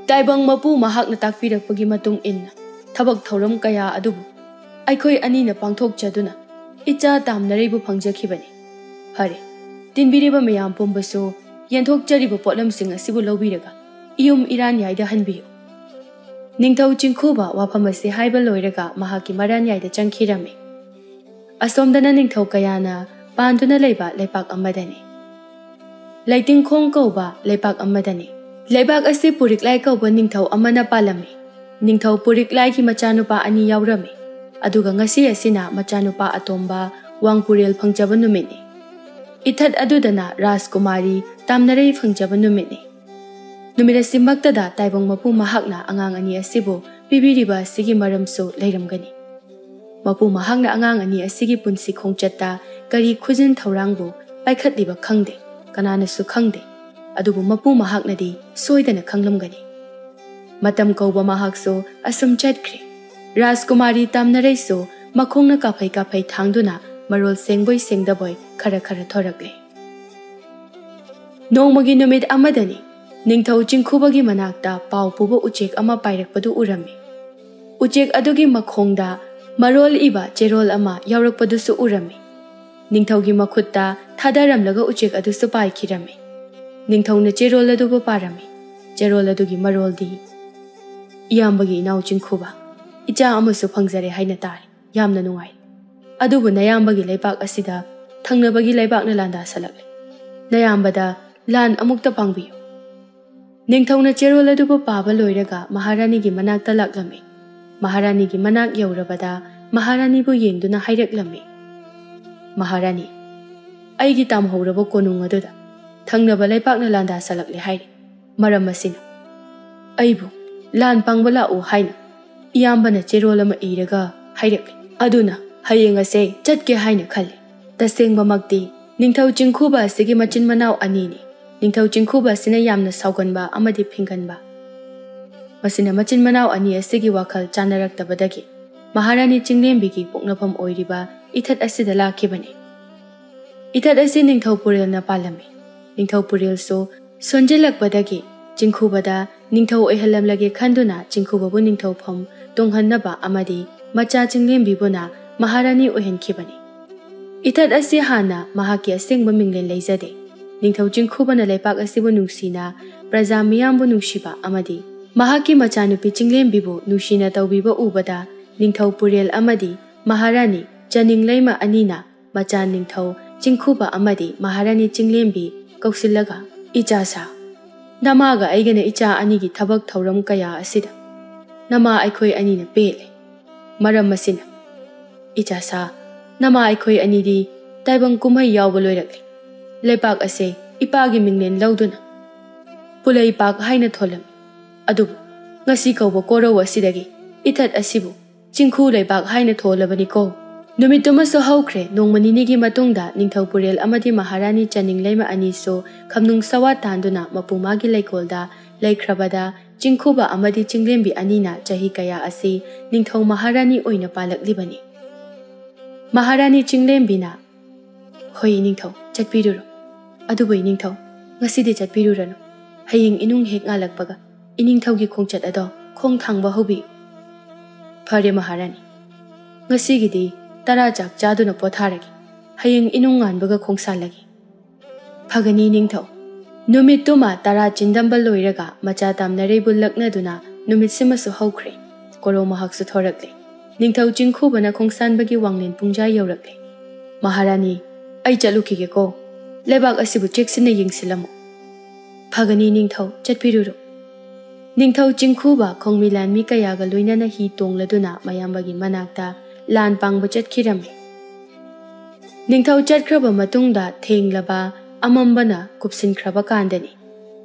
ꯇꯥꯏꯕꯪ ꯃꯄꯨ ꯃꯍꯥꯛꯅ ꯇꯥꯛꯄꯤꯔꯛꯄꯒꯤ ꯃꯇꯨꯡ ꯏꯟꯅ ꯊꯕꯛ ꯊꯧꯔꯝ ꯀꯌꯥ ꯑꯗꯨꯕꯨ ꯑꯩꯈꯣꯏ ꯑꯅꯤꯅ ꯄꯥꯡꯊꯣꯛꯆꯗꯨꯅ ꯏꯆꯥ ꯇꯥꯝꯅꯔꯩꯕꯨ ꯐꯪꯖꯈꯤꯕꯅꯤ꯫ ꯐꯔꯦ, ꯇꯤꯟꯕꯤꯔꯤꯕ ꯃꯌꯥꯝ ꯄꯨꯝꯕꯁꯨ ꯌꯦꯟꯊꯣꯛꯆꯔꯤꯕ ꯄꯣꯠꯂꯝꯁꯤꯡ ꯑꯁꯤꯕꯨ ꯂꯧꯕꯤꯔꯒ ꯏꯌꯨꯝ ꯏꯔꯥꯟꯌꯥꯏꯗ ꯍꯟꯕꯤꯌꯨ꯫" ꯅꯤꯡꯊꯧ ꯆꯤꯡꯈꯨꯕ ꯋꯥꯐꯝ ꯑꯁꯤ ꯍꯥꯏꯕ ꯂꯣꯏꯔꯒ ꯃꯍꯥꯛꯀꯤ ꯃꯔꯥꯟꯌꯥꯏꯗ ꯆꯪꯈꯤꯔꯝꯃꯤ꯫ ꯑꯁꯣꯝꯗꯅ ꯅꯤꯡꯊꯧ ꯀꯌꯥꯅ ꯄꯥꯟꯗꯨꯅ ꯂꯩꯕ ꯂꯩꯄꯥꯛ ꯑꯃꯗꯅꯤ꯫ ꯂꯩꯇꯤꯡꯈꯣꯡ ꯀꯧꯕ ꯂꯩꯄꯥꯛ ꯑꯃꯗꯅꯤ꯫ ꯂꯩꯕꯥꯛ ꯑꯁꯤ ꯄꯨꯔꯤꯛꯂꯥꯏ ꯀꯧꯕ ꯅꯤꯡꯊꯧ ꯑꯃꯅ ꯄꯥꯜꯂꯝꯃꯤ꯫ ꯅꯤꯡꯊꯧ ꯄꯨꯔꯤꯛꯂꯥꯏꯒꯤ ꯃꯆꯥꯅꯨꯄꯥ ꯑꯅꯤ ꯌꯥꯎꯔꯝꯃꯤ꯫ ꯑꯗꯨꯒ ꯉꯁꯤ ꯑꯁꯤꯅ ꯃꯆꯥꯅꯨꯄꯥ ꯑꯇꯣꯝꯕ ꯋꯥꯡꯄꯨꯔꯦꯜ ꯐꯪꯖꯕ ꯅꯨꯃꯤꯠꯅꯤ꯫ ꯏꯊꯠ ꯑꯗꯨꯗꯅ ꯔꯥꯖꯀꯨꯃꯥꯔꯤ ꯇꯥꯝꯅꯔꯩ ꯐꯪꯖꯕ ꯅꯨꯃꯤꯠꯅꯤ꯫ ꯅꯨꯃꯤꯠ ꯑꯁꯤꯃꯛꯇꯗ ꯇꯥꯏꯕꯪ ꯃꯄꯨ ꯃꯍꯥꯛꯅ ꯑꯉꯥꯡ ꯑꯅꯤ ꯑꯁꯤꯕꯨ ꯄꯤꯕꯤꯔꯤꯕ ꯑꯁꯤꯒꯤ ꯃꯔꯝꯁꯨ ꯂꯩꯔꯝꯒꯅꯤ꯫ ꯃꯄꯨ ꯃꯍꯥꯛꯅ ꯑꯉꯥꯡ ꯑꯅꯤ ꯑꯁꯤꯒꯤ ꯄꯨꯟꯁꯤ ꯈꯣꯡꯆꯠꯇ ꯀꯔꯤ ꯈꯨꯖꯤꯟ ꯊꯧꯔꯥꯡꯕꯨ ꯄꯥꯏꯈꯠꯂꯤꯕ ꯈꯪꯗꯦ, ꯀꯅꯥꯅꯁꯨ ꯈꯪꯗꯦ꯫ ꯑꯗꯨꯕꯨ ꯃꯄꯨ ꯃꯍꯥꯛꯅꯗꯤ ꯁꯣꯏꯗꯅ ꯈꯪꯂꯝꯒꯅꯤ꯫ ꯃꯇꯝ ꯀꯧꯕ ꯃꯍꯥꯛꯁꯨ ꯑꯁꯨꯝ ꯆꯠꯈ꯭ꯔꯦ꯫ ꯔꯥꯖꯀꯨꯃꯥꯔꯤ ꯇꯥꯝꯅꯔꯩꯁꯨ ꯃꯈꯣꯡꯅ ꯀꯥꯐꯩ ꯀꯥꯐꯩ ꯊꯥꯡꯗꯨꯅ ꯃꯔꯣꯜ ꯁꯦꯡꯕꯣꯏ ꯁꯦꯡꯗꯕꯣꯏ ꯈꯔ ꯈꯔ ꯊꯣꯔꯛꯂꯦ꯫ ꯅꯣꯡꯃꯒꯤ ꯅꯨꯃꯤꯠ ꯑꯃꯗꯅꯤ, ꯅꯤꯡꯊꯧ ꯆꯤꯡꯈꯨꯕꯒꯤ ꯃꯅꯥꯛꯇ ꯄꯥꯎ ꯄꯨꯕ ꯎꯆꯦꯛ ꯑꯃ ꯄꯥꯏꯔꯛꯄꯗꯨ ꯎꯔꯝꯃꯤ꯫ ꯎꯆꯦꯛ ꯑꯗꯨꯒꯤ ꯃꯈꯣꯡꯗ ꯃꯔꯣꯜ ꯏꯕ ꯆꯦꯔꯣꯜ ꯑꯃ ꯌꯥꯎꯔꯛꯄꯗꯨꯁꯨ ꯎꯔꯝꯃꯤ꯫ ꯅꯤꯡꯊꯧꯒꯤ ꯃꯈꯨꯠꯇ ꯊꯥꯗꯔꯝꯂꯒ ꯎꯆꯦꯛ ꯑꯗꯨꯁꯨ ꯄꯥꯏꯈꯤꯔꯝꯃꯤ꯫ ꯅꯤꯡꯊꯧꯅ ꯆꯦꯔꯣꯜ ꯑꯗꯨꯕꯨ ꯄꯥꯔꯝꯃꯤ꯫ ꯆꯦꯔꯣꯜ ꯑꯗꯨꯒꯤ ꯃꯔꯣꯜꯗꯤ, "ꯏꯌꯥꯝꯕꯒꯤ ꯏꯅꯥꯎ ꯆꯤꯡꯈꯨꯕ, ꯏꯆꯥ ꯑꯃꯁꯨ ꯐꯪꯖꯔꯦ ꯍꯥꯏꯅ ꯇꯥꯔꯦ꯫ ꯌꯥꯝꯅ ꯅꯨꯡꯉꯥꯏ꯫" ꯑꯗꯨꯕꯨ ꯅꯌꯥꯝꯕꯒꯤ ꯂꯩꯕꯥꯛ ꯑꯁꯤꯗ ꯊꯪꯅꯕꯒꯤ ꯂꯩꯕꯥꯛꯅ ꯂꯥꯟꯗꯥꯁꯜꯂꯛꯂꯦ꯫ ꯅꯌꯥꯝꯕꯗ ꯂꯥꯟ ꯑꯃꯨꯛꯇ ꯄꯥꯡꯕꯤꯌꯨ꯫ ꯅꯤꯡꯊꯧꯅ ꯆꯦꯔꯣꯜ ꯑꯗꯨꯕꯨ ꯄꯥꯕ ꯂꯣꯏꯔꯒ ꯃꯍꯥꯔꯥꯅꯤꯒꯤ ꯃꯅꯥꯛꯇ ꯂꯥꯛꯂꯝꯃꯤ꯫ ꯃꯍꯥꯔꯥꯅꯤꯒꯤ ꯃꯅꯥꯛ ꯌꯧꯔꯕꯗ ꯃꯍꯥꯔꯥꯅꯤꯕꯨ ꯌꯦꯡꯗꯨꯅ ꯍꯥꯏꯔꯛꯂꯝꯃꯤ, "ꯃꯍꯥꯔꯥꯅꯤ, ꯑꯩꯒꯤ ꯇꯥꯝꯍꯧꯔꯕ ꯀꯣꯅꯨꯡ ꯑꯗꯨꯗ ꯊꯪꯅꯕ ꯂꯩꯄꯥꯛꯅ ꯂꯥꯟꯗꯥꯁꯜꯂꯛꯂꯦ ꯍꯥꯏꯔꯤ꯫ ꯃꯔꯝ ꯑꯁꯤꯅ ꯑꯩꯕꯨ ꯂꯥꯟ ꯄꯥꯡꯕ ꯂꯥꯛꯎ ꯍꯥꯏꯅ ꯏꯌꯥꯝꯕꯅ ꯆꯦꯔꯣꯜ ꯑꯃ ꯏꯔꯒ ꯍꯥꯏꯔꯛꯂꯤ꯫ ꯑꯗꯨꯅ ꯍꯌꯦꯡ ꯑꯁꯦ ꯆꯠꯀꯦ ꯍꯥꯏꯅ ꯈꯜꯂꯤ꯫ ꯇꯁꯦꯡꯕꯃꯛꯇꯤ ꯅꯤꯡꯊꯧ ꯆꯤꯡꯈꯨꯕ ꯑꯁꯤꯒꯤ ꯃꯆꯤꯟ ꯃꯅꯥꯎ ꯑꯅꯤꯅꯤ꯫ ꯅꯤꯡꯊꯧ ꯆꯤꯡꯈꯨꯕ ꯑꯁꯤꯅ ꯌꯥꯝꯅ ꯁꯥꯎꯒꯟꯕ ꯑꯃꯗꯤ ꯐꯤꯡꯒꯟꯕ꯫ ꯃꯁꯤꯅ ꯃꯆꯤꯟ ꯃꯅꯥꯎ ꯑꯅꯤ ꯑꯁꯤꯒꯤ ꯋꯥꯈꯜ ꯆꯥꯟꯅꯔꯛꯇꯕꯗꯒꯤ ꯃꯍꯥꯔꯥꯅꯤ ꯆꯤꯡꯂꯦꯝꯕꯤꯒꯤ ꯄꯣꯛꯅꯐꯝ ꯑꯣꯏꯔꯤꯕ ꯏꯊꯠ ꯑꯁꯤꯗ ꯂꯥꯛꯈꯤꯕꯅꯤ꯫ ꯏꯊꯠ ꯑꯁꯤ ꯅꯤꯡꯊꯧ ꯄꯨꯔꯦꯜꯅ ꯄꯥꯜꯂꯝꯃꯤ꯫ ꯅꯤꯡꯊꯧ ꯄꯨꯔꯦꯜꯁꯨ ꯁꯣꯟꯖꯤꯜꯂꯛꯄꯗꯒꯤ ꯆꯤꯡꯈꯨꯕꯗ ꯅꯤꯡꯊꯧ ꯑꯣꯏꯍꯜꯂꯝꯂꯒꯦ ꯈꯟꯗꯨꯅ ꯆꯤꯡꯈꯨꯕꯕꯨ ꯅꯤꯡꯊꯧꯐꯝ ꯇꯣꯡꯍꯟꯅꯕ ꯑꯃꯗꯤ ꯃꯆꯥ ꯆꯤꯡꯂꯦꯝꯕꯤꯕꯨꯅ ꯃꯍꯥꯔꯥꯅꯤ ꯑꯣꯏꯍꯟꯈꯤꯕꯅꯤ꯫ ꯏꯊꯠ ꯑꯁꯤ ꯍꯥꯟꯅ ꯃꯍꯥꯛꯀꯤ ꯑꯁꯦꯡꯕ ꯃꯤꯡꯂꯦꯟ ꯂꯩꯖꯗꯦ꯫ ꯅꯤꯡꯊꯧ ꯆꯤꯡꯈꯨꯕꯅ ꯂꯩꯄꯥꯛ ꯑꯁꯤꯕꯨ ꯅꯨꯡꯁꯤꯅ ꯄ꯭ꯔꯖꯥ ꯃꯤꯌꯥꯝꯕꯨ ꯅꯨꯡꯁꯤꯕ ꯑꯃꯗꯤ ꯃꯍꯥꯛꯀꯤ ꯃꯆꯥꯅꯨꯄꯤ ꯆꯤꯡꯂꯦꯝꯕꯤꯕꯨ ꯅꯨꯡꯁꯤꯅ ꯇꯧꯕꯤꯕ ꯎꯕꯗ ꯅꯤꯡꯊꯧ ꯄꯨꯔꯦꯜ ꯑꯃꯗꯤ ꯃꯍꯥꯔꯥꯅꯤ ꯆꯅꯤꯡꯂꯩꯃ ꯑꯅꯤꯅ ꯃꯆꯥ ꯅꯤꯡꯊꯧ ꯆꯤꯡꯈꯨꯕ ꯑꯃꯗꯤ ꯃꯍꯥꯔꯥꯅꯤ ꯆꯤꯡꯂꯦꯝꯕꯤ ꯀꯧꯁꯤꯜꯂꯒ, "ꯏꯆꯥ ꯁꯥ, ꯅꯃꯥꯒ ꯑꯩꯒꯅ ꯏꯆꯥ ꯑꯅꯤꯒꯤ ꯊꯕꯛ ꯊꯧꯔꯝ ꯀꯌꯥ ꯑꯁꯤꯗ ꯅꯃꯥ ꯑꯩꯈꯣꯏ ꯑꯅꯤꯅ ꯄꯦꯜꯂꯦ꯫ ꯃꯔꯝ ꯑꯁꯤꯅ, ꯏꯆꯥ ꯁꯥ, ꯅꯃꯥ ꯑꯩꯈꯣꯏ ꯑꯅꯤꯗꯤ ꯇꯥꯏꯕꯪ ꯀꯨꯝꯍꯩ ꯌꯥꯎꯕ ꯂꯣꯏꯔꯛꯂꯦ꯫ ꯂꯩꯄꯥꯛ ꯑꯁꯦ ꯏꯄꯥꯒꯤ ꯃꯤꯡꯂꯦꯟ ꯂꯧꯗꯨꯅ ꯄꯨꯂꯩꯄꯥꯛ ꯍꯥꯏꯅ ꯊꯣꯜꯂꯝꯃꯤ꯫ ꯑꯗꯨꯕꯨ ꯉꯁꯤ ꯀꯧꯕ ꯀꯣꯔꯧ ꯑꯁꯤꯗꯒꯤ ꯏꯊꯠ ꯑꯁꯤꯕꯨ ꯆꯤꯡꯈꯨ ꯂꯩꯕꯥꯛ ꯍꯥꯏꯅ ꯊꯣꯜꯂꯕꯅꯤꯀꯣ꯫" ꯅꯨꯃꯤꯠꯇꯨꯃꯁꯨ ꯍꯧꯈ꯭ꯔꯦ꯫ ꯅꯣꯡꯃ ꯅꯤꯅꯤꯒꯤ ꯃꯇꯨꯡꯗ ꯅꯤꯡꯊꯧ ꯄꯨꯔꯦꯜ ꯑꯃꯗꯤ ꯃꯍꯥꯔꯥꯅꯤ ꯆꯅꯤꯡꯂꯩꯃ ꯑꯅꯤꯁꯨ ꯈꯝꯅꯨꯡ ꯁꯋꯥ ꯇꯥꯟꯗꯨꯅ ꯃꯄꯨ ꯃꯥꯒꯤ ꯂꯩꯀꯣꯜꯗ ꯂꯩꯈ꯭ꯔꯕꯗ ꯆꯤꯡꯈꯨꯕ ꯑꯃꯗꯤ ꯆꯤꯡꯂꯦꯝꯕꯤ ꯑꯅꯤꯅ ꯆꯍꯤ ꯀꯌꯥ ꯑꯁꯤ ꯅꯤꯡꯊꯧ ꯃꯍꯥꯔꯥꯅꯤ ꯑꯣꯏꯅ ꯄꯥꯜꯂꯛꯂꯤꯕꯅꯤ꯫ ꯃꯍꯥꯔꯥꯅꯤ ꯆꯤꯡꯂꯦꯝꯕꯤꯅ, "ꯍꯣꯏ ꯏꯅꯤꯡꯊꯧ, ꯆꯠꯄꯤꯔꯨꯔꯣ꯫ ꯑꯗꯨꯕꯨ ꯏꯅꯤꯡꯊꯧ, ꯉꯁꯤꯗꯤ ꯆꯠꯄꯤꯔꯨꯔꯅꯨ꯫ ꯍꯌꯦꯡ ꯏꯅꯨꯡ ꯍꯦꯛ ꯉꯥꯜꯂꯛꯄꯒ ꯏꯅꯤꯡꯊꯧꯒꯤ ꯈꯣꯡꯆꯠ ꯑꯗꯣ ꯈꯣꯡ ꯊꯥꯡꯕ ꯍꯧꯕꯤꯌꯨ꯫" "ꯐꯔꯦ ꯃꯍꯥꯔꯥꯅꯤ, ꯉꯁꯤꯒꯤꯗꯤ ꯇꯔꯥ ꯆꯥꯛ ꯆꯥꯗꯨꯅ ꯄꯣꯊꯥꯔꯒꯦ꯫ ꯍꯌꯦꯡ ꯏꯅꯨꯡ ꯉꯥꯟꯕꯒ ꯈꯣꯡꯁꯥꯜꯂꯒꯦ꯫" "ꯐꯒꯅꯤ ꯏꯅꯤꯡꯊꯧ꯫" ꯅꯨꯃꯤꯠꯇꯨꯃ ꯇꯔꯥ ꯆꯤꯟꯗꯝꯕ ꯂꯣꯏꯔꯒ ꯃꯆꯥ ꯇꯥꯝꯅꯔꯩꯕꯨ ꯂꯛꯅꯗꯨꯅ ꯅꯨꯃꯤꯠꯁꯤꯃꯁꯨ ꯍꯧꯈ꯭ꯔꯦ꯫ ꯀꯣꯔꯧ ꯃꯍꯥꯛꯁꯨ ꯊꯣꯔꯛꯂꯦ꯫ ꯅꯤꯡꯊꯧ ꯆꯤꯡꯈꯨꯕꯅ ꯈꯣꯡꯁꯥꯟꯕꯒꯤ ꯋꯥꯡꯂꯦꯟ ꯄꯨꯡꯖꯥ ꯌꯧꯔꯛꯂꯦ꯫ "ꯃꯍꯥꯔꯥꯅꯤ, ꯑꯩ ꯆꯠꯂꯨꯈꯤꯒꯦꯀꯣ꯫ ꯂꯩꯕꯥꯛ ꯑꯁꯤꯕꯨ ꯆꯦꯛꯁꯤꯟꯅ ꯌꯦꯡꯁꯤꯜꯂꯝꯃꯨ꯫" "ꯐꯒꯅꯤ ꯅꯤꯡꯊꯧ, ꯆꯠꯄꯤꯔꯨꯔꯣ꯫" ꯅꯤꯡꯊꯧ ꯆꯤꯡꯈꯨꯕ ꯈꯣꯡꯃꯤ ꯂꯥꯟꯃꯤ ꯀꯌꯥꯒ ꯂꯣꯏꯅꯅ ꯍꯤ ꯇꯣꯡꯂꯗꯨꯅ ꯃꯌꯥꯝꯕꯒꯤ ꯃꯅꯥꯛꯇ ꯂꯥꯟ ꯄꯥꯡꯕ ꯆꯠꯈꯤꯔꯝꯃꯤ꯫ ꯅꯤꯡꯊꯧ ꯆꯠꯈ꯭ꯔꯕ ꯃꯇꯨꯡꯗ ꯊꯦꯡꯂꯕ ꯑꯃꯝꯕꯅ ꯀꯨꯞꯁꯤꯟꯈ꯭ꯔꯕ ꯀꯥꯟꯗꯅꯤ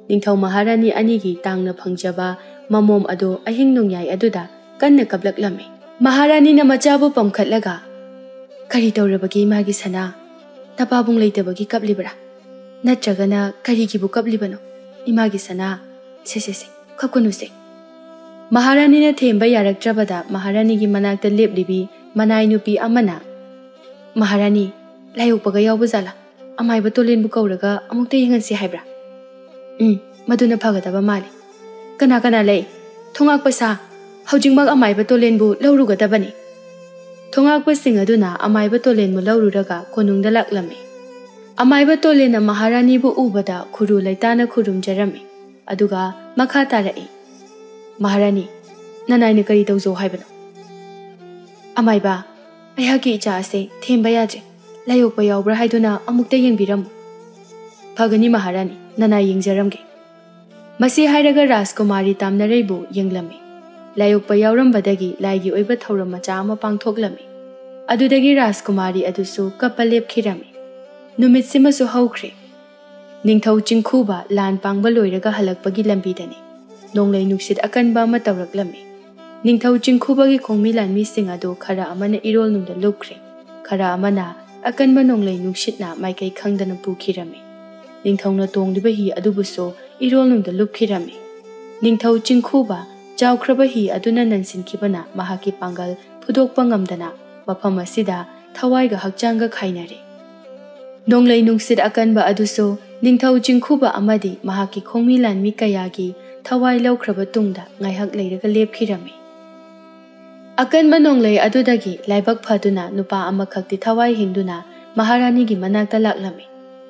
ꯅꯤꯡꯊꯧ ꯃꯍꯥꯔꯥꯅꯤ ꯑꯅꯤꯒꯤ ꯇꯥꯡꯅ ꯐꯪꯖꯕ ꯃꯃꯣꯝ ꯑꯗꯨ ꯑꯍꯤꯡ ꯅꯣꯡꯌꯥꯏ ꯑꯗꯨꯗ ꯀꯟꯅ ꯀꯞꯂꯛꯂꯝꯃꯤ꯫ ꯃꯍꯥꯔꯥꯅꯤꯅ ꯃꯆꯥꯕꯨ ꯄꯝꯈꯠꯂꯒ, "ꯀꯔꯤ ꯇꯧꯔꯕꯒꯦ ꯏꯃꯥꯒꯤ ꯁꯅꯥ? ꯅꯄꯥꯕꯨꯡ ꯂꯩꯇꯕꯒꯤ ꯀꯞꯂꯤꯕ꯭ꯔꯥ? ꯅꯠꯇ꯭ꯔꯒꯅ ꯀꯔꯤꯒꯤꯕꯨ ꯀꯞꯂꯤꯕꯅꯣ ꯏꯃꯥꯒꯤ ꯁꯅꯥ? ꯁꯦ, ꯁꯦ, ꯁꯦ, ꯀꯞꯀꯅꯨꯁꯦ꯫" ꯃꯍꯥꯔꯥꯅꯤꯅ ꯊꯦꯝꯕ ꯌꯥꯔꯛꯇ꯭ꯔꯕꯗ ꯃꯍꯥꯔꯥꯅꯤꯒꯤ ꯃꯅꯥꯛꯇ ꯂꯦꯞꯂꯤꯕꯤ ꯃꯅꯥꯏ ꯅꯨꯄꯤ ꯑꯃꯅ, "ꯃꯍꯥꯔꯥꯅꯤ, ꯂꯥꯏꯌꯣꯛꯄꯒ ꯌꯥꯎꯕ ꯖꯥꯠꯂꯥ? ꯑꯃꯥꯏꯕ ꯇꯣꯂꯦꯟꯕꯨ ꯀꯧꯔꯒ ꯑꯃꯨꯛꯇ ꯌꯦꯡꯍꯟꯁꯤ ꯍꯥꯏꯕ꯭ꯔꯥ?" "ꯎꯝ, ꯃꯗꯨꯅ ꯐꯒꯗꯕ ꯃꯥꯜꯂꯤ꯫ ꯀꯅꯥ ꯀꯅꯥ ꯂꯩ? ꯊꯣꯉꯥꯛꯄ ꯁꯥ, ꯍꯧꯖꯤꯛꯃꯛ ꯑꯃꯥꯏꯕ ꯇꯣꯂꯦꯟꯕꯨ ꯂꯧꯔꯨꯒꯗꯕꯅꯤ꯫" ꯊꯣꯉꯥꯛꯄꯁꯤꯡ ꯑꯗꯨꯅ ꯑꯃꯥꯏꯕ ꯇꯣꯂꯦꯟꯕꯨ ꯂꯧꯔꯨꯔꯒ ꯀꯣꯅꯨꯡꯗ ꯂꯥꯛꯂꯝꯃꯤ꯫ ꯑꯃꯥꯏꯕ ꯇꯣꯂꯦꯟꯅ ꯃꯍꯥꯔꯥꯅꯤꯕꯨ ꯎꯕꯗ ꯈꯨꯔꯨ ꯂꯩꯇꯥꯅ ꯈꯨꯔꯨꯝꯖꯔꯝꯃꯤ꯫ ꯑꯗꯨꯒ ꯃꯈꯥ ꯇꯥꯔꯛꯏ, "ꯃꯍꯥꯔꯥꯅꯤ, ꯅꯅꯥꯏꯅ ꯀꯔꯤ ꯇꯧꯖꯧ ꯍꯥꯏꯕꯅꯣ?" "ꯑꯃꯥꯏꯕ, ꯑꯩꯍꯥꯛꯀꯤ ꯏꯆꯥ ꯑꯁꯦ ꯊꯦꯝꯕ ꯌꯥꯗ꯭ꯔꯦ꯫ ꯂꯥꯏꯌꯣꯛꯄ ꯌꯥꯎꯕ꯭ꯔꯥ ꯍꯥꯏꯗꯨꯅ ꯑꯃꯨꯛꯇ ꯌꯦꯡꯕꯤꯔꯝꯃꯨ꯫" "ꯐꯒꯅꯤ ꯃꯍꯥꯔꯥꯅꯤ, ꯅꯅꯥꯏ ꯌꯦꯡꯖꯔꯝꯒꯦ꯫" ꯃꯁꯤ ꯍꯥꯏꯔꯒ ꯔꯥꯖꯀꯨꯃꯥꯔꯤ ꯇꯥꯝꯅꯔꯩꯕꯨ ꯌꯦꯡꯂꯝꯃꯤ꯫ ꯂꯥꯏꯌꯣꯛꯄ ꯌꯥꯎꯔꯝꯕꯗꯒꯤ ꯂꯥꯏꯒꯤ ꯑꯣꯏꯕ ꯊꯧꯔꯝ ꯃꯆꯥ ꯑꯃ ꯄꯥꯡꯊꯣꯛꯂꯝꯃꯤ꯫ ꯑꯗꯨꯗꯒꯤ ꯔꯥꯖꯀꯨꯃꯥꯔꯤ ꯑꯗꯨꯁꯨ ꯀꯞꯄ ꯂꯦꯞꯈꯤꯔꯝꯃꯤ꯫ ꯅꯨꯃꯤꯠꯁꯤꯃꯁꯨ ꯍꯧꯈ꯭ꯔꯦ꯫ ꯅꯤꯡꯊꯧ ꯆꯤꯡꯈꯨꯕ ꯂꯥꯟ ꯄꯥꯡꯕ ꯂꯣꯏꯔꯒ ꯍꯜꯂꯛꯄꯒꯤ ꯂꯝꯕꯤꯗꯅꯤ ꯅꯣꯡꯂꯩ ꯅꯨꯡꯁꯤꯠ ꯑꯀꯟꯕ ꯑꯃ ꯇꯧꯔꯛꯂꯝꯃꯤ꯫ ꯅꯤꯡꯊꯧ ꯆꯤꯡꯈꯨꯕꯒꯤ ꯈꯣꯡꯃꯤ ꯂꯥꯟꯃꯤꯁꯤꯡ ꯑꯗꯨ ꯈꯔ ꯑꯃꯅ ꯏꯔꯣꯜꯅꯨꯡꯗ ꯂꯨꯞꯈ꯭ꯔꯦ, ꯈꯔ ꯑꯃꯅ ꯑꯀꯟꯕ ꯅꯣꯡꯂꯩ ꯅꯨꯡꯁꯤꯠꯅ ꯃꯥꯏꯀꯩ ꯈꯪꯗꯅ ꯄꯨꯈꯤꯔꯝꯃꯤ꯫ ꯅꯤꯡꯊꯧꯅ ꯇꯣꯡꯂꯤꯕ ꯍꯤ ꯑꯗꯨꯕꯨꯁꯨ ꯏꯔꯣꯜꯅꯨꯡꯗ ꯂꯨꯞꯈꯤꯔꯝꯃꯤ꯫ ꯅꯤꯡꯊꯧ ꯆꯤꯡꯈꯨꯕ ꯆꯥꯎꯈ꯭ꯔꯕ ꯍꯤ ꯑꯗꯨꯅ ꯅꯟꯁꯤꯟꯈꯤꯕꯅ ꯃꯍꯥꯛꯀꯤ ꯄꯥꯡꯒꯜ ꯐꯨꯗꯣꯛꯄ ꯉꯝꯗꯅ ꯃꯐꯝ ꯑꯁꯤꯗ ꯊꯋꯥꯏꯒ ꯍꯛꯆꯥꯡꯒ ꯈꯥꯏꯅꯔꯦ꯫ ꯅꯣꯡꯂꯩ ꯅꯨꯡꯁꯤꯠ ꯑꯀꯟꯕ ꯑꯗꯨꯁꯨ ꯅꯤꯡꯊꯧ ꯆꯤꯡꯈꯨꯕ ꯑꯃꯗꯤ ꯃꯍꯥꯛꯀꯤ ꯈꯣꯡꯃꯤ ꯂꯥꯟꯃꯤ ꯀꯌꯥꯒꯤ ꯊꯋꯥꯏ ꯂꯧꯈ꯭ꯔꯕ ꯇꯨꯡꯗ ꯉꯥꯏꯍꯥꯛ ꯂꯩꯔꯒ ꯂꯦꯞꯈꯤꯔꯝꯃꯤ꯫ ꯑꯀꯟꯕ ꯅꯣꯡꯂꯩ ꯑꯗꯨꯗꯒꯤ ꯂꯥꯏꯕꯛ ꯐꯗꯨꯅ ꯅꯨꯄꯥ ꯑꯃꯈꯛꯇꯤ ꯊꯋꯥꯏ ꯍꯤꯡꯗꯨꯅ ꯃꯍꯥꯔꯥꯅꯤꯒꯤ ꯃꯅꯥꯛꯇ ꯂꯥꯛꯂꯝꯃꯤ꯫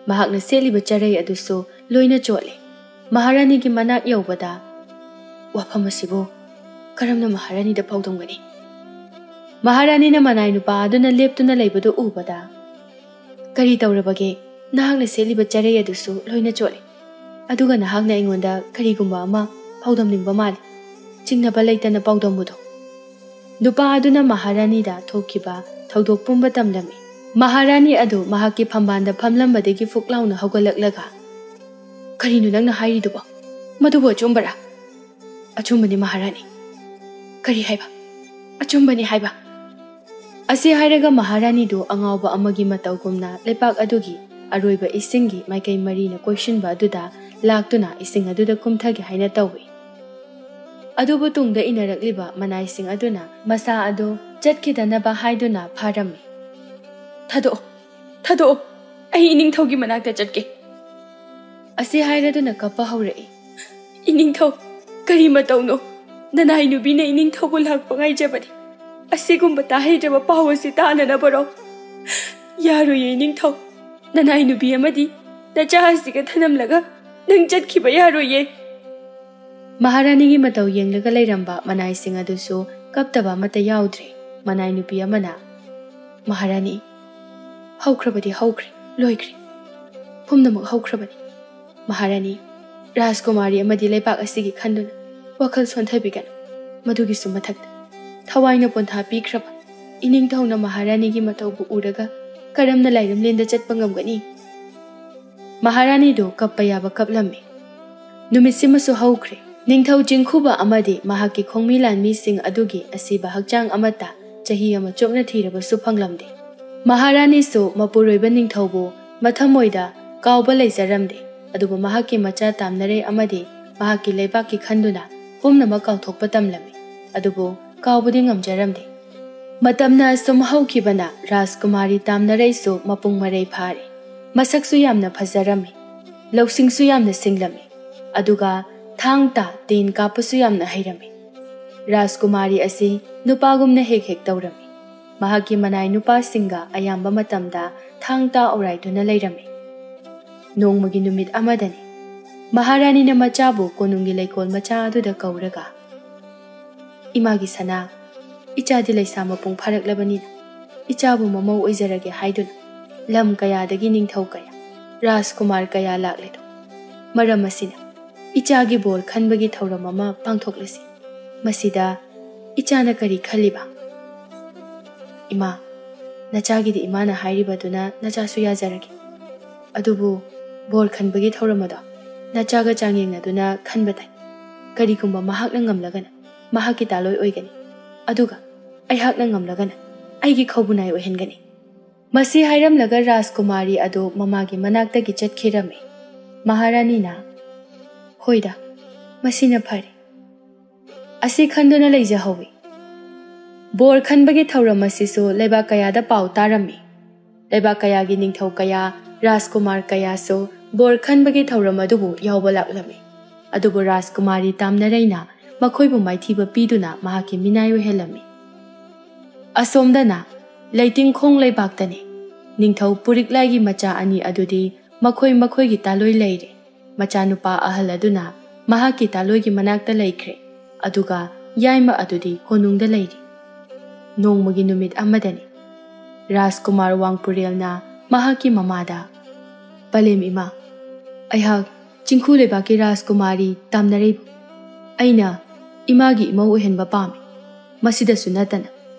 ꯃꯍꯥꯛꯅ ꯁꯦꯠꯂꯤꯕ ꯆꯔꯩ ꯑꯗꯨꯁꯨ ꯂꯣꯏꯅ ꯆꯣꯠꯂꯦ꯫ ꯃꯍꯥꯔꯥꯅꯤꯒꯤ ꯃꯅꯥꯛ ꯌꯧꯕꯗ, "ꯋꯥꯐꯝ ꯑꯁꯤꯕꯨ ꯀꯔꯝꯅ ꯃꯍꯥꯔꯥꯅꯤꯗ ꯐꯥꯎꯗꯣꯝꯒꯅꯤ?" ꯃꯍꯥꯔꯥꯅꯤꯅ ꯃꯅꯥꯏ ꯅꯨꯄꯥ ꯑꯗꯨꯅ ꯂꯦꯞꯇꯨꯅ ꯂꯩꯕꯗꯨ ꯎꯕꯗ, "ꯀꯔꯤ ꯇꯧꯔꯕꯒꯦ? ꯅꯍꯥꯛꯅ ꯁꯦꯠꯂꯤꯕ ꯆꯔꯩ ꯑꯗꯨꯁꯨ ꯂꯣꯏꯅ ꯆꯣꯠꯂꯤ꯫ ꯑꯗꯨꯒ ꯅꯍꯥꯛꯅ ꯑꯩꯉꯣꯟꯗ ꯀꯔꯤꯒꯨꯝꯕ ꯑꯃ ꯄꯥꯎꯗꯝꯅꯤꯡꯕ ꯃꯥꯜꯂꯤ꯫ ꯆꯤꯡꯅꯕ ꯂꯩꯇꯅ ꯄꯥꯎꯗꯝꯃꯨꯗꯣ꯫" ꯅꯨꯄꯥ ꯑꯗꯨꯅ ꯃꯍꯥꯔꯥꯅꯤꯗ ꯊꯣꯛꯈꯤꯕ ꯊꯧꯗꯣꯛ ꯄꯨꯝꯕ ꯇꯝꯂꯝꯃꯤ꯫ ꯃꯍꯥꯔꯥꯅꯤ ꯑꯗꯨ ꯃꯍꯥꯛꯀꯤ ꯐꯝꯕꯥꯜꯗ ꯐꯝꯂꯝꯕꯗꯒꯤ ꯐꯨꯛ ꯂꯥꯎꯅ ꯍꯧꯒꯠꯂꯛꯂꯒ, "ꯀꯔꯤꯅꯣ ꯅꯪꯅ ꯍꯥꯏꯔꯤꯗꯨꯕꯣ? ꯃꯗꯨꯕꯨ ꯑꯆꯨꯝꯕꯔꯥ?" "ꯑꯆꯨꯝꯕꯅꯤ ꯃꯍꯥꯔꯥꯅꯤ꯫" "ꯀꯔꯤ ꯍꯥꯏꯕ? ꯑꯆꯨꯝꯕꯅꯤ ꯍꯥꯏꯕ?" ꯑꯁꯤ ꯍꯥꯏꯔꯒ ꯃꯍꯥꯔꯥꯅꯤꯗꯨ ꯑꯉꯥꯎꯕ ꯑꯃꯒꯤ ꯃꯇꯧꯒꯨꯝꯅ ꯂꯩꯄꯥꯛ ꯑꯗꯨꯒꯤ ꯑꯔꯣꯏꯕ ꯏꯁꯤꯡꯒꯤ ꯃꯥꯏꯀꯩ ꯃꯔꯤꯅ ꯀꯣꯏꯁꯤꯟꯕ ꯑꯗꯨꯗ ꯂꯥꯛꯇꯨꯅ ꯏꯁꯤꯡ ꯑꯗꯨꯗ ꯀꯨꯝꯊꯒꯦ ꯍꯥꯏꯅ ꯇꯧꯏ꯫ ꯑꯗꯨꯕꯨ ꯇꯨꯡꯗ ꯏꯟꯅꯔꯛꯂꯤꯕ ꯃꯅꯥꯏꯁꯤꯡ ꯑꯗꯨꯅ ꯃꯁꯥ ꯑꯗꯨ ꯆꯠꯈꯤꯗꯅꯕ ꯍꯥꯏꯗꯨꯅ ꯐꯥꯔꯝꯃꯤ꯫ "ꯊꯥꯗꯣꯛꯑꯣ, ꯊꯥꯗꯣꯛꯑꯣ, ꯑꯩ ꯏꯅꯤꯡꯊꯧꯒꯤ ꯃꯅꯥꯛꯇ ꯆꯠꯀꯦ꯫" ꯑꯁꯤ ꯍꯥꯏꯔꯗꯨꯅ ꯀꯞꯄ ꯍꯧꯔꯛꯏ꯫ "ꯏꯅꯤꯡꯊꯧ, ꯀꯔꯤ ꯃꯇꯧꯅꯣ? ꯅꯅꯥꯏ ꯅꯨꯄꯤꯅ ꯏꯅꯤꯡꯊꯧꯕꯨ ꯂꯥꯛꯄ ꯉꯥꯏꯖꯕꯅꯤ꯫ ꯑꯁꯤꯒꯨꯝꯕ ꯇꯥꯍꯩꯗ꯭ꯔꯕ ꯄꯥꯎ ꯑꯁꯤ ꯇꯥꯅꯅꯕꯔꯣ? ꯌꯥꯔꯣꯏꯌꯦ ꯏꯅꯤꯡꯊꯧ꯫ ꯅꯅꯥꯏ ꯅꯨꯄꯤ ꯑꯃꯗꯤ ꯅꯆꯥ ꯑꯁꯤꯒ ꯊꯅꯝꯂꯒ ꯅꯪ ꯆꯠꯈꯤꯕ ꯌꯥꯔꯣꯏꯌꯦ꯫" ꯃꯍꯥꯔꯥꯅꯤꯒꯤ ꯃꯇꯧ ꯌꯦꯡꯂꯒ ꯂꯩꯔꯝꯕ ꯃꯅꯥꯏꯁꯤꯡ ꯑꯗꯨꯁꯨ ꯀꯞꯇꯕ ꯑꯃꯠꯇ ꯌꯥꯎꯗ꯭ꯔꯦ꯫ ꯃꯅꯥꯏ ꯅꯨꯄꯤ ꯑꯃꯅ, "ꯃꯍꯥꯔꯥꯅꯤ, ꯍꯧꯈ꯭ꯔꯕꯗꯤ ꯍꯧꯈ꯭ꯔꯦ, ꯂꯣꯏꯈ꯭ꯔꯦ꯫ ꯄꯨꯝꯅꯃꯛ ꯍꯧꯈ꯭ꯔꯕꯅꯤ꯫ ꯃꯍꯥꯔꯥꯅꯤ, ꯔꯥꯖꯀꯨꯃꯥꯔꯤ ꯑꯃꯗꯤ ꯂꯩꯕꯥꯛ ꯑꯁꯤꯒꯤ ꯈꯟꯗꯨꯅ ꯋꯥꯈꯜ ꯁꯣꯟꯊꯕꯤꯒꯅꯨ꯫ ꯃꯗꯨꯒꯤꯁꯨ ꯃꯊꯛꯇ, ꯊꯋꯥꯏꯅ ꯄꯣꯟꯊꯥ ꯄꯤꯈ꯭ꯔꯕ ꯏꯅꯤꯡꯊꯧꯅ ꯃꯍꯥꯔꯥꯅꯤꯒꯤ ꯃꯇꯧꯕꯨ ꯎꯔꯒ ꯀꯔꯝꯅ ꯂꯥꯏꯔꯝꯂꯦꯟꯗ ꯆꯠꯄ ꯉꯝꯒꯅꯤ?" ꯃꯍꯥꯔꯥꯅꯤꯗꯨ ꯀꯞꯄ ꯌꯥꯕ ꯀꯞꯂꯝꯃꯤ꯫ ꯅꯨꯃꯤꯠꯁꯤꯃꯁꯨ ꯍꯧꯈ꯭ꯔꯦ꯫ ꯅꯤꯡꯊꯧ ꯆꯤꯡꯈꯨꯕ ꯑꯃꯗꯤ ꯃꯍꯥꯛꯀꯤ ꯈꯣꯡꯃꯤ ꯂꯥꯟꯃꯤꯁꯤꯡ ꯑꯗꯨꯒꯤ ꯑꯁꯤꯕ ꯍꯛꯆꯥꯡ ꯑꯃꯠꯇ ꯆꯍꯤ ꯑꯃ ꯆꯨꯞꯅ ꯊꯤꯔꯕꯁꯨ ꯐꯪꯂꯝꯗꯦ꯫ ꯃꯍꯥꯔꯥꯅꯤꯁꯨ ꯃꯄꯨꯔꯣꯏꯕ ꯅꯤꯡꯊꯧꯕꯨ ꯃꯊꯃꯣꯏꯗ ꯀꯥꯎꯕ ꯂꯩꯖꯔꯝꯗꯦ, ꯑꯗꯨꯕꯨ ꯃꯍꯥꯛꯀꯤ ꯃꯆꯥ ꯇꯥꯝꯅꯔꯩ ꯑꯃꯗꯤ ꯃꯍꯥꯛꯀꯤ ꯂꯩꯕꯥꯛꯀꯤ ꯈꯟꯗꯨꯅ ꯄꯨꯝꯅꯃꯛ ꯀꯥꯎꯊꯣꯛꯄ ꯇꯝꯂꯝꯃꯤ, ꯑꯗꯨꯕꯨ ꯀꯥꯎꯕꯗꯤ ꯉꯝꯖꯔꯝꯗꯦ꯫ ꯃꯇꯝꯅ ꯑꯁꯨꯝ ꯍꯧꯈꯤꯕꯅ ꯔꯥꯖꯀꯨꯃꯥꯔꯤ ꯇꯥꯝꯅꯔꯩꯁꯨ ꯃꯄꯨꯡ ꯃꯔꯩ ꯐꯥꯔꯦ꯫ ꯃꯁꯛꯁꯨ ꯌꯥꯝꯅ ꯐꯖꯔꯝꯃꯤ, ꯂꯧꯁꯤꯡꯁꯨ ꯌꯥꯝꯅ ꯁꯤꯡꯂꯝꯃꯤ, ꯑꯗꯨꯒ ꯊꯥꯡ ꯇꯥ ꯇꯦꯟ ꯀꯥꯞꯄꯁꯨ ꯌꯥꯝꯅ ꯍꯩꯔꯝꯃꯤ꯫ ꯔꯥꯖꯀꯨꯃꯥꯔꯤ ꯑꯁꯤ ꯅꯨꯄꯥꯒꯨꯝꯅ ꯍꯦꯛ ꯍꯦꯛ ꯇꯧꯔꯝꯃꯤ꯫ ꯃꯍꯥꯛꯀꯤ ꯃꯅꯥꯏ ꯅꯨꯄꯥꯁꯤꯡꯒ ꯑꯌꯥꯝꯕ ꯃꯇꯝꯗ ꯊꯥꯡ ꯇꯥ ꯑꯣꯔꯥꯏꯗꯨꯅ ꯂꯩꯔꯝꯃꯤ꯫ ꯅꯣꯡꯃꯒꯤ ꯅꯨꯃꯤꯠ ꯑꯃꯗꯅꯤ, ꯃꯍꯥꯔꯥꯅꯤꯅ ꯃꯆꯥꯕꯨ ꯀꯣꯅꯨꯡꯒꯤ ꯂꯩꯀꯣꯜ ꯃꯆꯥ ꯑꯗꯨꯗ ꯀꯧꯔꯒ, "ꯏꯃꯥꯒꯤ ꯁꯅꯥ, ꯏꯆꯥꯗꯤ ꯂꯩꯁꯥ ꯃꯄꯨꯡ ꯐꯥꯔꯛꯂꯕꯅꯤꯅ ꯏꯆꯥꯕꯨ ꯃꯃꯧ ꯑꯣꯏꯖꯔꯒꯦ ꯍꯥꯏꯗꯨꯅ ꯂꯝ ꯀꯌꯥꯗꯒꯤ ꯅꯤꯡꯊꯧ ꯀꯌꯥ, ꯔꯥꯖꯀꯨꯃꯥꯔ ꯀꯌꯥ ꯂꯥꯛꯂꯦꯗꯣ꯫ ꯃꯔꯝ ꯑꯁꯤꯅ ꯏꯆꯥꯒꯤ ꯕꯣꯔ ꯈꯟꯕꯒꯤ ꯊꯧꯔꯝ ꯑꯃ ꯄꯥꯡꯊꯣꯛꯂꯁꯤ꯫ ꯃꯁꯤꯗ ꯏꯆꯥꯅ ꯀꯔꯤ ꯈꯜꯂꯤꯕ? ꯏꯃꯥ, ꯅꯆꯥꯒꯤꯗꯤ ꯏꯃꯥꯅ ꯍꯥꯏꯔꯤꯕꯗꯨꯅ ꯅꯆꯥꯁꯨ ꯌꯥꯖꯔꯒꯦ꯫ ꯑꯗꯨꯕꯨ ꯕꯣꯔ ꯈꯟꯕꯒꯤ ꯊꯧꯔꯝ ꯑꯗꯣ ꯅꯆꯥꯒ ꯆꯥꯡꯌꯦꯡꯅꯗꯨꯅ ꯈꯟꯕ ꯇꯥꯏ꯫ ꯀꯔꯤꯒꯨꯝꯕ ꯃꯍꯥꯛꯅ ꯉꯝꯂꯒꯅ ꯃꯍꯥꯛꯀꯤ ꯇꯥꯂꯣꯏ ꯑꯣꯏꯒꯅꯤ, ꯑꯗꯨꯒ ꯑꯩꯍꯥꯛꯅ ꯉꯝꯂꯒꯅ ꯑꯩꯒꯤ ꯈꯧꯕꯨꯅꯥꯏ ꯑꯣꯏꯍꯟꯒꯅꯤ꯫ ꯃꯁꯤ ꯍꯥꯏꯔꯝꯂꯒ ꯔꯥꯖꯀꯨꯃꯥꯔꯤ ꯑꯗꯨ ꯃꯃꯥꯒꯤ ꯃꯅꯥꯛꯇꯒꯤ ꯆꯠꯈꯤꯔꯝꯃꯤ꯫ ꯃꯍꯥꯔꯥꯅꯤꯅ, "ꯍꯣꯏꯗ, ꯃꯁꯤꯅ ꯐꯔꯦ" ꯑꯁꯤ ꯈꯟꯗꯨꯅ ꯂꯩꯖꯍꯧꯋꯤ꯫ ꯕꯣꯔ ꯈꯟꯕꯒꯤ ꯊꯧꯔꯝ ꯑꯁꯤꯁꯨ ꯂꯩꯕꯥꯛ ꯀꯌꯥꯗ ꯄꯥꯎ ꯇꯥꯔꯝꯃꯤ꯫ ꯂꯩꯕꯥꯛ ꯀꯌꯥꯒꯤ ꯅꯤꯡꯊꯧ ꯀꯌꯥ, ꯔꯥꯖꯀꯨꯃꯥꯔ ꯀꯌꯥꯁꯨ ꯕꯣꯔ ꯈꯟꯕꯒꯤ ꯊꯧꯔꯝ ꯑꯗꯨꯕꯨ ꯌꯥꯎꯕ ꯂꯥꯛꯂꯝꯃꯤ꯫ ꯑꯗꯨꯕꯨ ꯔꯥꯖꯀꯨꯃꯥꯔꯤ ꯇꯥꯝꯅꯔꯩꯅ ꯃꯈꯣꯏꯕꯨ ꯃꯥꯏꯊꯤꯕ ꯄꯤꯗꯨꯅ ꯃꯍꯥꯛꯀꯤ ꯃꯤꯅꯥꯏ ꯑꯣꯏꯍꯜꯂꯝꯃꯤ꯫ ꯑꯁꯣꯝꯗꯅ ꯂꯩꯇꯤꯡꯈꯣꯡ ꯂꯩꯕꯥꯛꯇꯅꯤ꯫ ꯅꯤꯡꯊꯧ ꯄꯨꯔꯤꯛꯂꯥꯏꯒꯤ ꯃꯆꯥ ꯑꯅꯤ ꯑꯗꯨꯗꯤ ꯃꯈꯣꯏ ꯃꯈꯣꯏꯒꯤ ꯇꯥꯂꯣꯏ ꯂꯩꯔꯦ꯫ ꯃꯆꯥꯅꯨꯄꯥ ꯑꯍꯜ ꯑꯗꯨꯅ ꯃꯍꯥꯛꯀꯤ ꯇꯥꯂꯣꯏꯒꯤ ꯃꯅꯥꯛꯇ ꯂꯩꯈ꯭ꯔꯦ, ꯑꯗꯨꯒ ꯌꯥꯏꯃ ꯑꯗꯨꯗꯤ ꯀꯣꯅꯨꯡꯗ ꯂꯩꯔꯤ꯫ ꯅꯣꯡꯃꯒꯤ ꯅꯨꯃꯤꯠ ꯑꯃꯗꯅꯤ꯫ ꯔꯥꯖꯀꯨꯃꯥꯔ ꯋꯥꯡꯄꯨꯔꯦꯜꯅ ꯃꯍꯥꯛꯀꯤ ꯃꯃꯥꯗ, "ꯄꯂꯦꯝ ꯏꯃꯥ, ꯑꯩꯍꯥꯛ ꯆꯤꯡꯈꯨ ꯂꯩꯕꯥꯛꯀꯤ ꯔꯥꯖꯀꯨꯃꯥꯔꯤ ꯇꯥꯝꯅꯔꯩꯕꯨ ꯑꯩꯅ ꯏꯃꯥꯒꯤ ꯏꯃꯧ ꯑꯣꯏꯍꯟꯕ ꯄꯥꯝꯃꯤ꯫ ꯃꯁꯤꯗꯁꯨ ꯅꯠꯇꯅ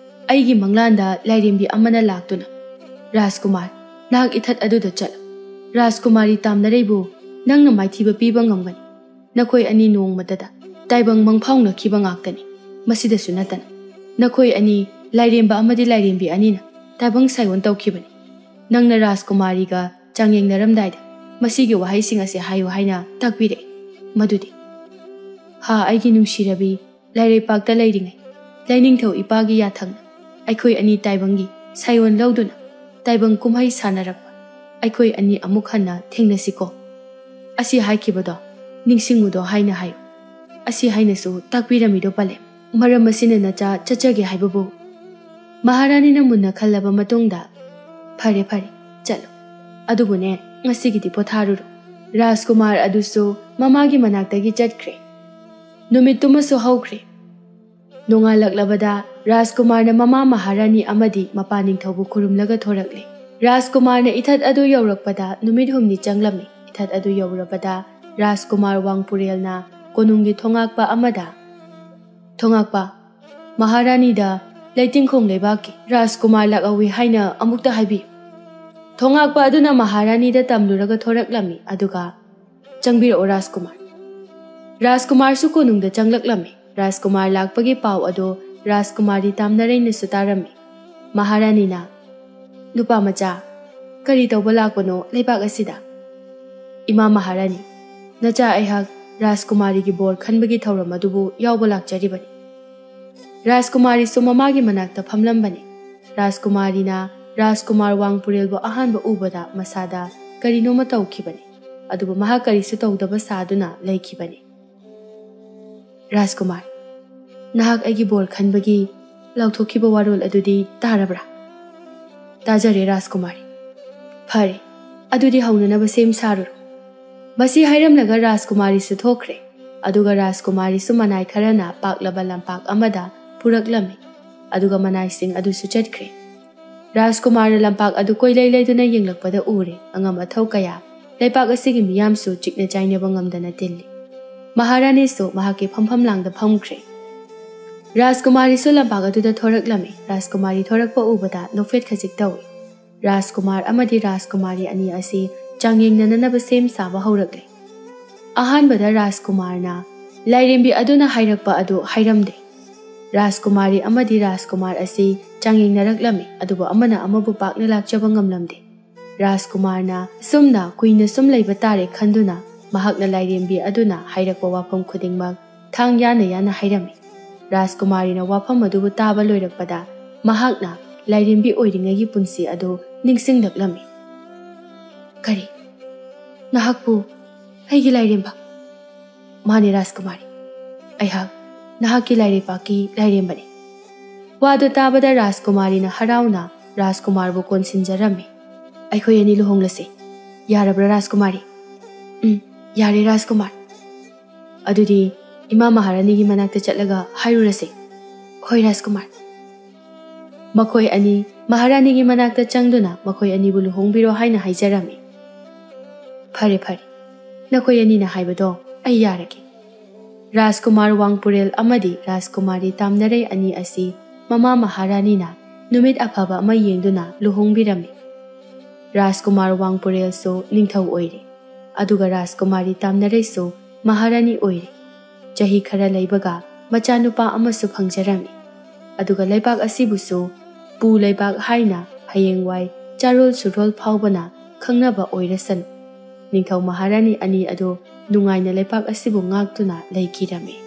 ꯑꯩꯒꯤ ꯃꯪꯂꯥꯟꯗ ꯂꯥꯏꯔꯦꯝꯕꯤ ꯑꯃꯅ ꯂꯥꯛꯇꯨꯅ, 'ꯔꯥꯖꯀꯨꯃꯥꯔ, ꯅꯍꯥꯛ ꯏꯊꯠ ꯑꯗꯨꯗ ꯆꯠꯂꯨ꯫ ꯔꯥꯖꯀꯨꯃꯥꯔꯤ ꯇꯥꯝꯅꯔꯩꯕꯨ ꯅꯪꯅ ꯃꯥꯏꯊꯤꯕ ꯄꯤꯕ ꯉꯝꯒꯅꯤ꯫ ꯅꯈꯣꯏ ꯑꯅꯤ ꯅꯣꯡꯃꯇꯗ ꯇꯥꯏꯕꯪ ꯃꯪꯐꯥꯎꯅꯈꯤꯕ ꯉꯥꯛꯇꯅꯤ꯫ ꯃꯁꯤꯗꯁꯨ ꯅꯠꯇꯅ ꯅꯈꯣꯏ ꯑꯅꯤ ꯂꯥꯏꯔꯦꯝꯕ ꯑꯃꯗꯤ ꯂꯥꯏꯔꯦꯝꯕꯤ ꯑꯅꯤꯅ ꯇꯥꯏꯕꯪ ꯁꯥꯏꯑꯣꯟ ꯇꯧꯈꯤꯕꯅꯤ꯫ ꯅꯪꯅ ꯔꯥꯖꯀꯨꯃꯥꯔꯤꯒ ꯆꯥꯡꯌꯦꯡꯅꯔꯝꯗꯥꯏꯗ ꯃꯁꯤꯒꯤ ꯋꯥꯍꯩꯁꯤꯡ ꯑꯁꯤ ꯍꯥꯏꯌꯨ ꯍꯥꯏꯅ ꯇꯥꯛꯄꯤꯔꯛꯏ꯫ ꯃꯗꯨꯗꯤ, ꯍꯥ, ꯑꯩꯒꯤ ꯅꯨꯡꯁꯤꯔꯕꯤ ꯂꯥꯏꯔꯩꯄꯥꯛꯇ ꯂꯩꯔꯤꯉꯩ ꯂꯥꯏꯅꯤꯡꯊꯧ ꯏꯄꯥꯒꯤ ꯌꯥꯊꯪꯅ ꯑꯩꯈꯣꯏ ꯑꯅꯤ ꯇꯥꯏꯕꯪꯒꯤ ꯁꯥꯏꯑꯣꯟ ꯂꯧꯗꯨꯅ ꯇꯥꯏꯕꯪ ꯀꯨꯝꯍꯩ ꯁꯥꯟꯅꯔꯛꯄ ꯑꯩꯈꯣꯏ ꯑꯅꯤ ꯑꯃꯨꯛ ꯍꯟꯅ ꯊꯦꯡꯅꯁꯤꯀꯣ꯫ ꯑꯁꯤ ꯍꯥꯏꯈꯤꯕꯗꯣ ꯅꯤꯡꯁꯤꯡꯉꯨꯗꯣ ꯍꯥꯏꯅ ꯍꯥꯏꯌꯨ꯫ ꯑꯁꯤ ꯍꯥꯏꯅꯁꯨ ꯇꯥꯛꯄꯤꯔꯝꯃꯤꯗꯣ ꯄꯂꯦꯝ꯫ ꯃꯔꯝ ꯑꯁꯤꯅ ꯅꯆꯥ ꯆꯠꯆꯒꯦ ꯍꯥꯏꯕꯕꯨ?" ꯃꯍꯥꯔꯥꯅꯤꯅ ꯃꯨꯟꯅ ꯈꯜꯂꯕ ꯃꯇꯨꯡꯗ, "ꯐꯔꯦ, ꯐꯔꯦ, ꯆꯠꯂꯣ꯫ ꯑꯗꯨꯕꯨꯅꯦ, ꯉꯁꯤꯒꯤꯗꯤ ꯄꯣꯊꯥꯔꯨꯔꯣ"꯫ ꯔꯥꯖꯀꯨꯃꯥꯔ ꯑꯗꯨꯁꯨ ꯃꯃꯥꯒꯤ ꯃꯅꯥꯛꯇꯒꯤ ꯆꯠꯈ꯭ꯔꯦ꯫ ꯅꯨꯃꯤꯠꯇꯨꯃꯁꯨ ꯍꯧꯈ꯭ꯔꯦ꯫ ꯅꯣꯡꯉꯥꯜꯂꯛꯂꯕꯗ ꯔꯥꯖꯀꯨꯃꯥꯔꯅ ꯃꯃꯥ ꯃꯍꯥꯔꯥꯅꯤ ꯑꯃꯗꯤ ꯃꯄꯥ ꯅꯤꯡꯊꯧꯕꯨ ꯈꯨꯔꯨꯝꯂꯒ ꯊꯣꯔꯛꯂꯦ꯫ ꯔꯥꯖꯀꯨꯃꯥꯔꯅ ꯏꯊꯠ ꯑꯗꯨ ꯌꯧꯔꯛꯄꯗ ꯅꯨꯃꯤꯠ ꯍꯨꯝꯅꯤ ꯆꯪꯂꯝꯃꯤ꯫ ꯏꯊꯠ ꯑꯗꯨ ꯌꯧꯔꯕꯗ ꯔꯥꯖꯀꯨꯃꯥꯔ ꯋꯥꯡꯄꯨꯔꯦꯜꯅ ꯀꯣꯅꯨꯡꯒꯤ ꯊꯣꯉꯥꯛꯄ ꯑꯃꯗ, "ꯊꯣꯉꯥꯛꯄ, ꯃꯍꯥꯔꯥꯅꯤꯗ ꯂꯩꯇꯤꯡꯈꯣꯡ ꯂꯩꯕꯥꯛꯀꯤ ꯔꯥꯖꯀꯨꯃꯥꯔ ꯂꯥꯛꯍꯧꯏ ꯍꯥꯏꯅ ꯑꯃꯨꯛꯇ ꯍꯥꯏꯕꯤꯌꯨ꯫" ꯊꯣꯉꯥꯛꯄ ꯑꯗꯨꯅ ꯃꯍꯥꯔꯥꯅꯤꯗ ꯇꯝꯂꯨꯔꯒ ꯊꯣꯔꯛꯂꯝꯃꯤ, ꯑꯗꯨꯒ, "ꯆꯪꯕꯤꯔꯛꯑꯣ ꯔꯥꯖꯀꯨꯃꯥꯔ꯫" ꯔꯥꯖꯀꯨꯃꯥꯔꯁꯨ ꯀꯣꯅꯨꯡꯗ ꯆꯪꯂꯛꯂꯝꯃꯤ꯫ ꯔꯥꯖꯀꯨꯃꯥꯔ ꯂꯥꯛꯄꯒꯤ ꯄꯥꯎ ꯑꯗꯨ ꯔꯥꯖꯀꯨꯃꯥꯔꯤ ꯇꯥꯝꯅꯔꯩꯅꯁꯨ ꯇꯥꯔꯝꯃꯤ꯫ ꯃꯍꯥꯔꯥꯅꯤꯅ, "ꯅꯨꯄꯥ ꯃꯆꯥ, ꯀꯔꯤ ꯇꯧꯕ ꯂꯥꯛꯄꯅꯣ ꯂꯩꯕꯥꯛ ꯑꯁꯤꯗ?" "ꯏꯃꯥ ꯃꯍꯥꯔꯥꯅꯤ, ꯅꯆꯥ ꯑꯩꯍꯥꯛ ꯔꯥꯖꯀꯨꯃꯥꯔꯤꯒꯤ ꯕꯣꯔ ꯈꯟꯕꯒꯤ ꯊꯧꯔꯝ ꯑꯗꯨꯕꯨ ꯌꯥꯎꯕ ꯂꯥꯛꯆꯔꯤꯕꯅꯤ꯫" ꯔꯥꯖꯀꯨꯃꯥꯔꯤꯁꯨ ꯃꯃꯥꯒꯤ ꯃꯅꯥꯛꯇ ꯐꯝꯂꯝꯕꯅꯤ꯫ ꯔꯥꯖꯀꯨꯃꯥꯔꯤꯅ ꯔꯥꯖꯀꯨꯃꯥꯔ ꯋꯥꯡꯄꯨꯔꯦꯜꯕꯨ ꯑꯍꯥꯟꯕ ꯎꯕꯗ ꯃꯁꯥꯗ ꯀꯔꯤꯅꯣꯃ ꯇꯧꯈꯤꯕꯅꯤ, ꯑꯗꯨꯕꯨ ꯃꯍꯥꯛ ꯀꯔꯤꯁꯨ ꯇꯧꯗꯕ ꯁꯥꯗꯨꯅ ꯂꯩꯈꯤꯕꯅꯤ꯫ "ꯔꯥꯖꯀꯨꯃꯥꯔ, ꯅꯍꯥꯛ ꯑꯩꯒꯤ ꯕꯣꯔ ꯈꯟꯕꯒꯤ ꯂꯥꯎꯊꯣꯛꯈꯤꯕ ꯋꯥꯔꯣꯜ ꯑꯗꯨꯗꯤ ꯇꯥꯔꯕ꯭ꯔꯥ?" "ꯇꯥꯖꯔꯦ ꯔꯥꯖꯀꯨꯃꯥꯔꯤ꯫" "ꯐꯔꯦ, ꯑꯗꯨꯗꯤ ꯍꯧꯅꯅꯕ ꯁꯦꯝ ꯁꯥꯔꯨꯔꯣ꯫" ꯃꯁꯤ ꯍꯥꯏꯔꯝꯂꯒ ꯔꯥꯖꯀꯨꯃꯥꯔꯤꯁꯨ ꯊꯣꯛꯈ꯭ꯔꯦ꯫ ꯑꯗꯨꯒ ꯔꯥꯖꯀꯨꯃꯥꯔꯤꯁꯨ ꯃꯅꯥꯏ ꯈꯔꯅ ꯄꯥꯛꯂꯕ ꯂꯝꯄꯥꯛ ꯑꯃꯗ ꯄꯨꯔꯛꯂꯝꯃꯤ꯫ ꯑꯗꯨꯒ ꯃꯅꯥꯏꯁꯤꯡ ꯑꯗꯨꯁꯨ ꯆꯠꯈ꯭ꯔꯦ꯫ ꯔꯥꯖꯀꯨꯃꯥꯔꯅ ꯂꯝꯄꯥꯛ ꯑꯗꯨ ꯀꯣꯏꯂꯩ ꯂꯩꯗꯨꯅ ꯌꯦꯡꯂꯛꯄꯗ ꯎꯔꯦ, ꯑꯉꯝ ꯑꯊꯧ ꯀꯌꯥ, ꯂꯩꯄꯥꯛ ꯑꯁꯤꯒꯤ ꯃꯤꯌꯥꯝꯁꯨ ꯆꯤꯛꯅ ꯆꯥꯏꯅꯕ ꯉꯝꯗꯅ ꯇꯤꯜꯂꯤ꯫ ꯃꯍꯥꯔꯥꯅꯤꯁꯨ ꯃꯍꯥꯛꯀꯤ ꯐꯝꯐꯝ ꯂꯥꯡꯗ ꯐꯝꯈ꯭ꯔꯦ꯫ ꯔꯥꯖꯀꯨꯃꯥꯔꯤꯁꯨ ꯂꯝꯄꯥꯛ ꯑꯗꯨꯗ ꯊꯣꯔꯛꯂꯝꯃꯤ꯫ ꯔꯥꯖꯀꯨꯃꯥꯔꯤ ꯊꯣꯔꯛꯄ ꯎꯕꯗ ꯅꯣꯛꯐꯦꯠ ꯈꯖꯤꯛ ꯇꯧꯏ꯫ ꯔꯥꯖꯀꯨꯃꯥꯔ ꯑꯃꯗꯤ ꯔꯥꯖꯀꯨꯃꯥꯔꯤ ꯑꯅꯤ ꯑꯁꯤ ꯆꯥꯡꯌꯦꯡꯅꯅꯅꯕ ꯁꯦꯝ ꯁꯥꯕ ꯍꯧꯔꯛꯂꯦ꯫ ꯑꯍꯥꯟꯕꯗ ꯔꯥꯖꯀꯨꯃꯥꯔꯅ ꯂꯥꯏꯔꯦꯝꯕꯤ ꯑꯗꯨꯅ ꯍꯥꯏꯔꯛꯄ ꯑꯗꯨ ꯍꯥꯏꯔꯝꯗꯦ꯫ ꯔꯥꯖꯀꯨꯃꯥꯔꯤ ꯑꯃꯗꯤ ꯔꯥꯖꯀꯨꯃꯥꯔ ꯑꯁꯤ ꯆꯥꯡꯌꯦꯡꯅꯔꯛꯂꯝꯃꯤ, ꯑꯗꯨꯕꯨ ꯑꯃꯅ ꯑꯃꯕꯨ ꯄꯥꯛꯅ ꯂꯥꯛꯆꯕ ꯉꯝꯂꯝꯗꯦ꯫ ꯔꯥꯖꯀꯨꯃꯥꯔꯅ ꯑꯁꯨꯝꯅ ꯀꯨꯏꯅ ꯁꯨꯝ ꯂꯩꯕ ꯇꯥꯔꯦ ꯈꯟꯗꯨꯅ ꯃꯍꯥꯛꯅ ꯂꯥꯏꯔꯦꯝꯕꯤ ꯑꯗꯨꯅ ꯍꯥꯏꯔꯛꯄ ꯋꯥꯐꯝ ꯈꯨꯗꯤꯡꯃꯛ ꯊꯥꯡ ꯌꯥꯅ ꯌꯥꯅ ꯍꯥꯏꯔꯝꯃꯤ꯫ ꯔꯥꯖꯀꯨꯃꯥꯔꯤꯅ ꯋꯥꯐꯝ ꯑꯗꯨꯕꯨ ꯇꯥꯕ ꯂꯣꯏꯔꯛꯄꯗ ꯃꯍꯥꯛꯅ ꯂꯥꯏꯔꯦꯝꯕꯤ ꯑꯣꯏꯔꯤꯉꯩꯒꯤ ꯄꯨꯟꯁꯤ ꯑꯗꯨ ꯅꯤꯡꯁꯤꯡꯂꯛꯂꯝꯃꯤ꯫ "ꯀꯔꯤ? ꯅꯍꯥꯛꯄꯨ ꯑꯩꯒꯤ ꯂꯥꯏꯔꯦꯝꯕ?" "ꯃꯥꯅꯦ ꯔꯥꯖꯀꯨꯃꯥꯔꯤ, ꯑꯩꯍꯥꯛ ꯅꯍꯥꯛꯀꯤ ꯂꯥꯏꯔꯩꯄꯥꯛꯀꯤ ꯂꯥꯏꯔꯦꯝꯕꯅꯤ꯫" ꯋꯥꯗꯨ ꯇꯥꯕꯗ ꯔꯥꯖꯀꯨꯃꯥꯔꯤꯅ ꯍꯔꯥꯎꯅ ꯔꯥꯖꯀꯨꯃꯥꯔꯕꯨ ꯀꯣꯟꯁꯤꯟꯖꯔꯝꯃꯤ꯫ "ꯑꯩꯈꯣꯏ ꯑꯅꯤ ꯂꯨꯍꯣꯡꯂꯁꯤ꯫ ꯌꯥꯔꯕ꯭ꯔꯥ ꯔꯥꯖꯀꯨꯃꯥꯔꯤ?" "ꯎꯝ, ꯌꯥꯔꯦ ꯔꯥꯖꯀꯨꯃꯥꯔ꯫" "ꯑꯗꯨꯗꯤ ꯏꯃꯥ ꯃꯍꯥꯔꯥꯅꯤꯒꯤ ꯃꯅꯥꯛꯇ ꯆꯠꯂꯒ ꯍꯥꯏꯔꯨꯔꯁꯤ꯫" "ꯍꯣꯏ ꯔꯥꯖꯀꯨꯃꯥꯔ꯫" ꯃꯈꯣꯏ ꯑꯅꯤ ꯃꯍꯥꯔꯥꯅꯤꯒꯤ ꯃꯅꯥꯛꯇ ꯆꯪꯗꯨꯅ ꯃꯈꯣꯏ ꯑꯅꯤꯕꯨ ꯂꯨꯍꯣꯡꯕꯤꯔꯣ ꯍꯥꯏꯅ ꯍꯥꯏꯖꯔꯝꯃꯤ꯫ "ꯐꯔꯦ, ꯐꯔꯦ, ꯅꯈꯣꯏ ꯑꯅꯤꯅ ꯍꯥꯏꯕꯗꯣ ꯑꯩ ꯌꯥꯔꯒꯦ꯫" ꯔꯥꯖꯀꯨꯃꯥꯔ ꯋꯥꯡꯄꯨꯔꯦꯜ ꯑꯃꯗꯤ ꯔꯥꯖꯀꯨꯃꯥꯔꯤ ꯇꯥꯝꯅꯔꯩ ꯑꯅꯤ ꯑꯁꯤ ꯃꯃꯥ ꯃꯍꯥꯔꯥꯅꯤꯅ ꯅꯨꯃꯤꯠ ꯑꯐꯕ ꯑꯃ ꯌꯦꯡꯗꯨꯅ ꯂꯨꯍꯣꯡꯕꯤꯔꯝꯃꯤ꯫ ꯔꯥꯖꯀꯨꯃꯥꯔ ꯋꯥꯡꯄꯨꯔꯦꯜꯁꯨ ꯅꯤꯡꯊꯧ ꯑꯣꯏꯔꯦ, ꯑꯗꯨꯒ ꯔꯥꯖꯀꯨꯃꯥꯔꯤ ꯇꯥꯝꯅꯔꯩꯁꯨ ꯃꯍꯥꯔꯥꯅꯤ ꯑꯣꯏꯔꯦ꯫ ꯆꯍꯤ ꯈꯔ ꯂꯩꯕꯒ ꯃꯆꯥꯅꯨꯄꯥ ꯑꯃꯁꯨ ꯐꯪꯖꯔꯝꯃꯤ꯫ ꯑꯗꯨꯒ ꯂꯩꯕꯥꯛ ꯑꯁꯤꯕꯨꯁꯨ ꯄꯨ ꯂꯩꯕꯥꯛ ꯍꯥꯏꯅ ꯍꯌꯦꯡꯋꯥꯏ ꯆꯥꯔꯣꯜ ꯁꯨꯔꯣꯜ ꯐꯥꯎꯕꯅ ꯈꯪꯅꯕ ꯑꯣꯏꯔꯁꯅꯨ꯫ ꯅꯤꯡꯊꯧ ꯃꯍꯥꯔꯥꯅꯤ ꯑꯅꯤ ꯑꯗꯨ ꯅꯨꯡꯉꯥꯏꯅ ꯂꯩꯕꯥꯛ ꯑꯁꯤꯕꯨ ꯉꯥꯛꯇꯨꯅ ꯂꯩꯈꯤꯔꯝꯃꯤ꯫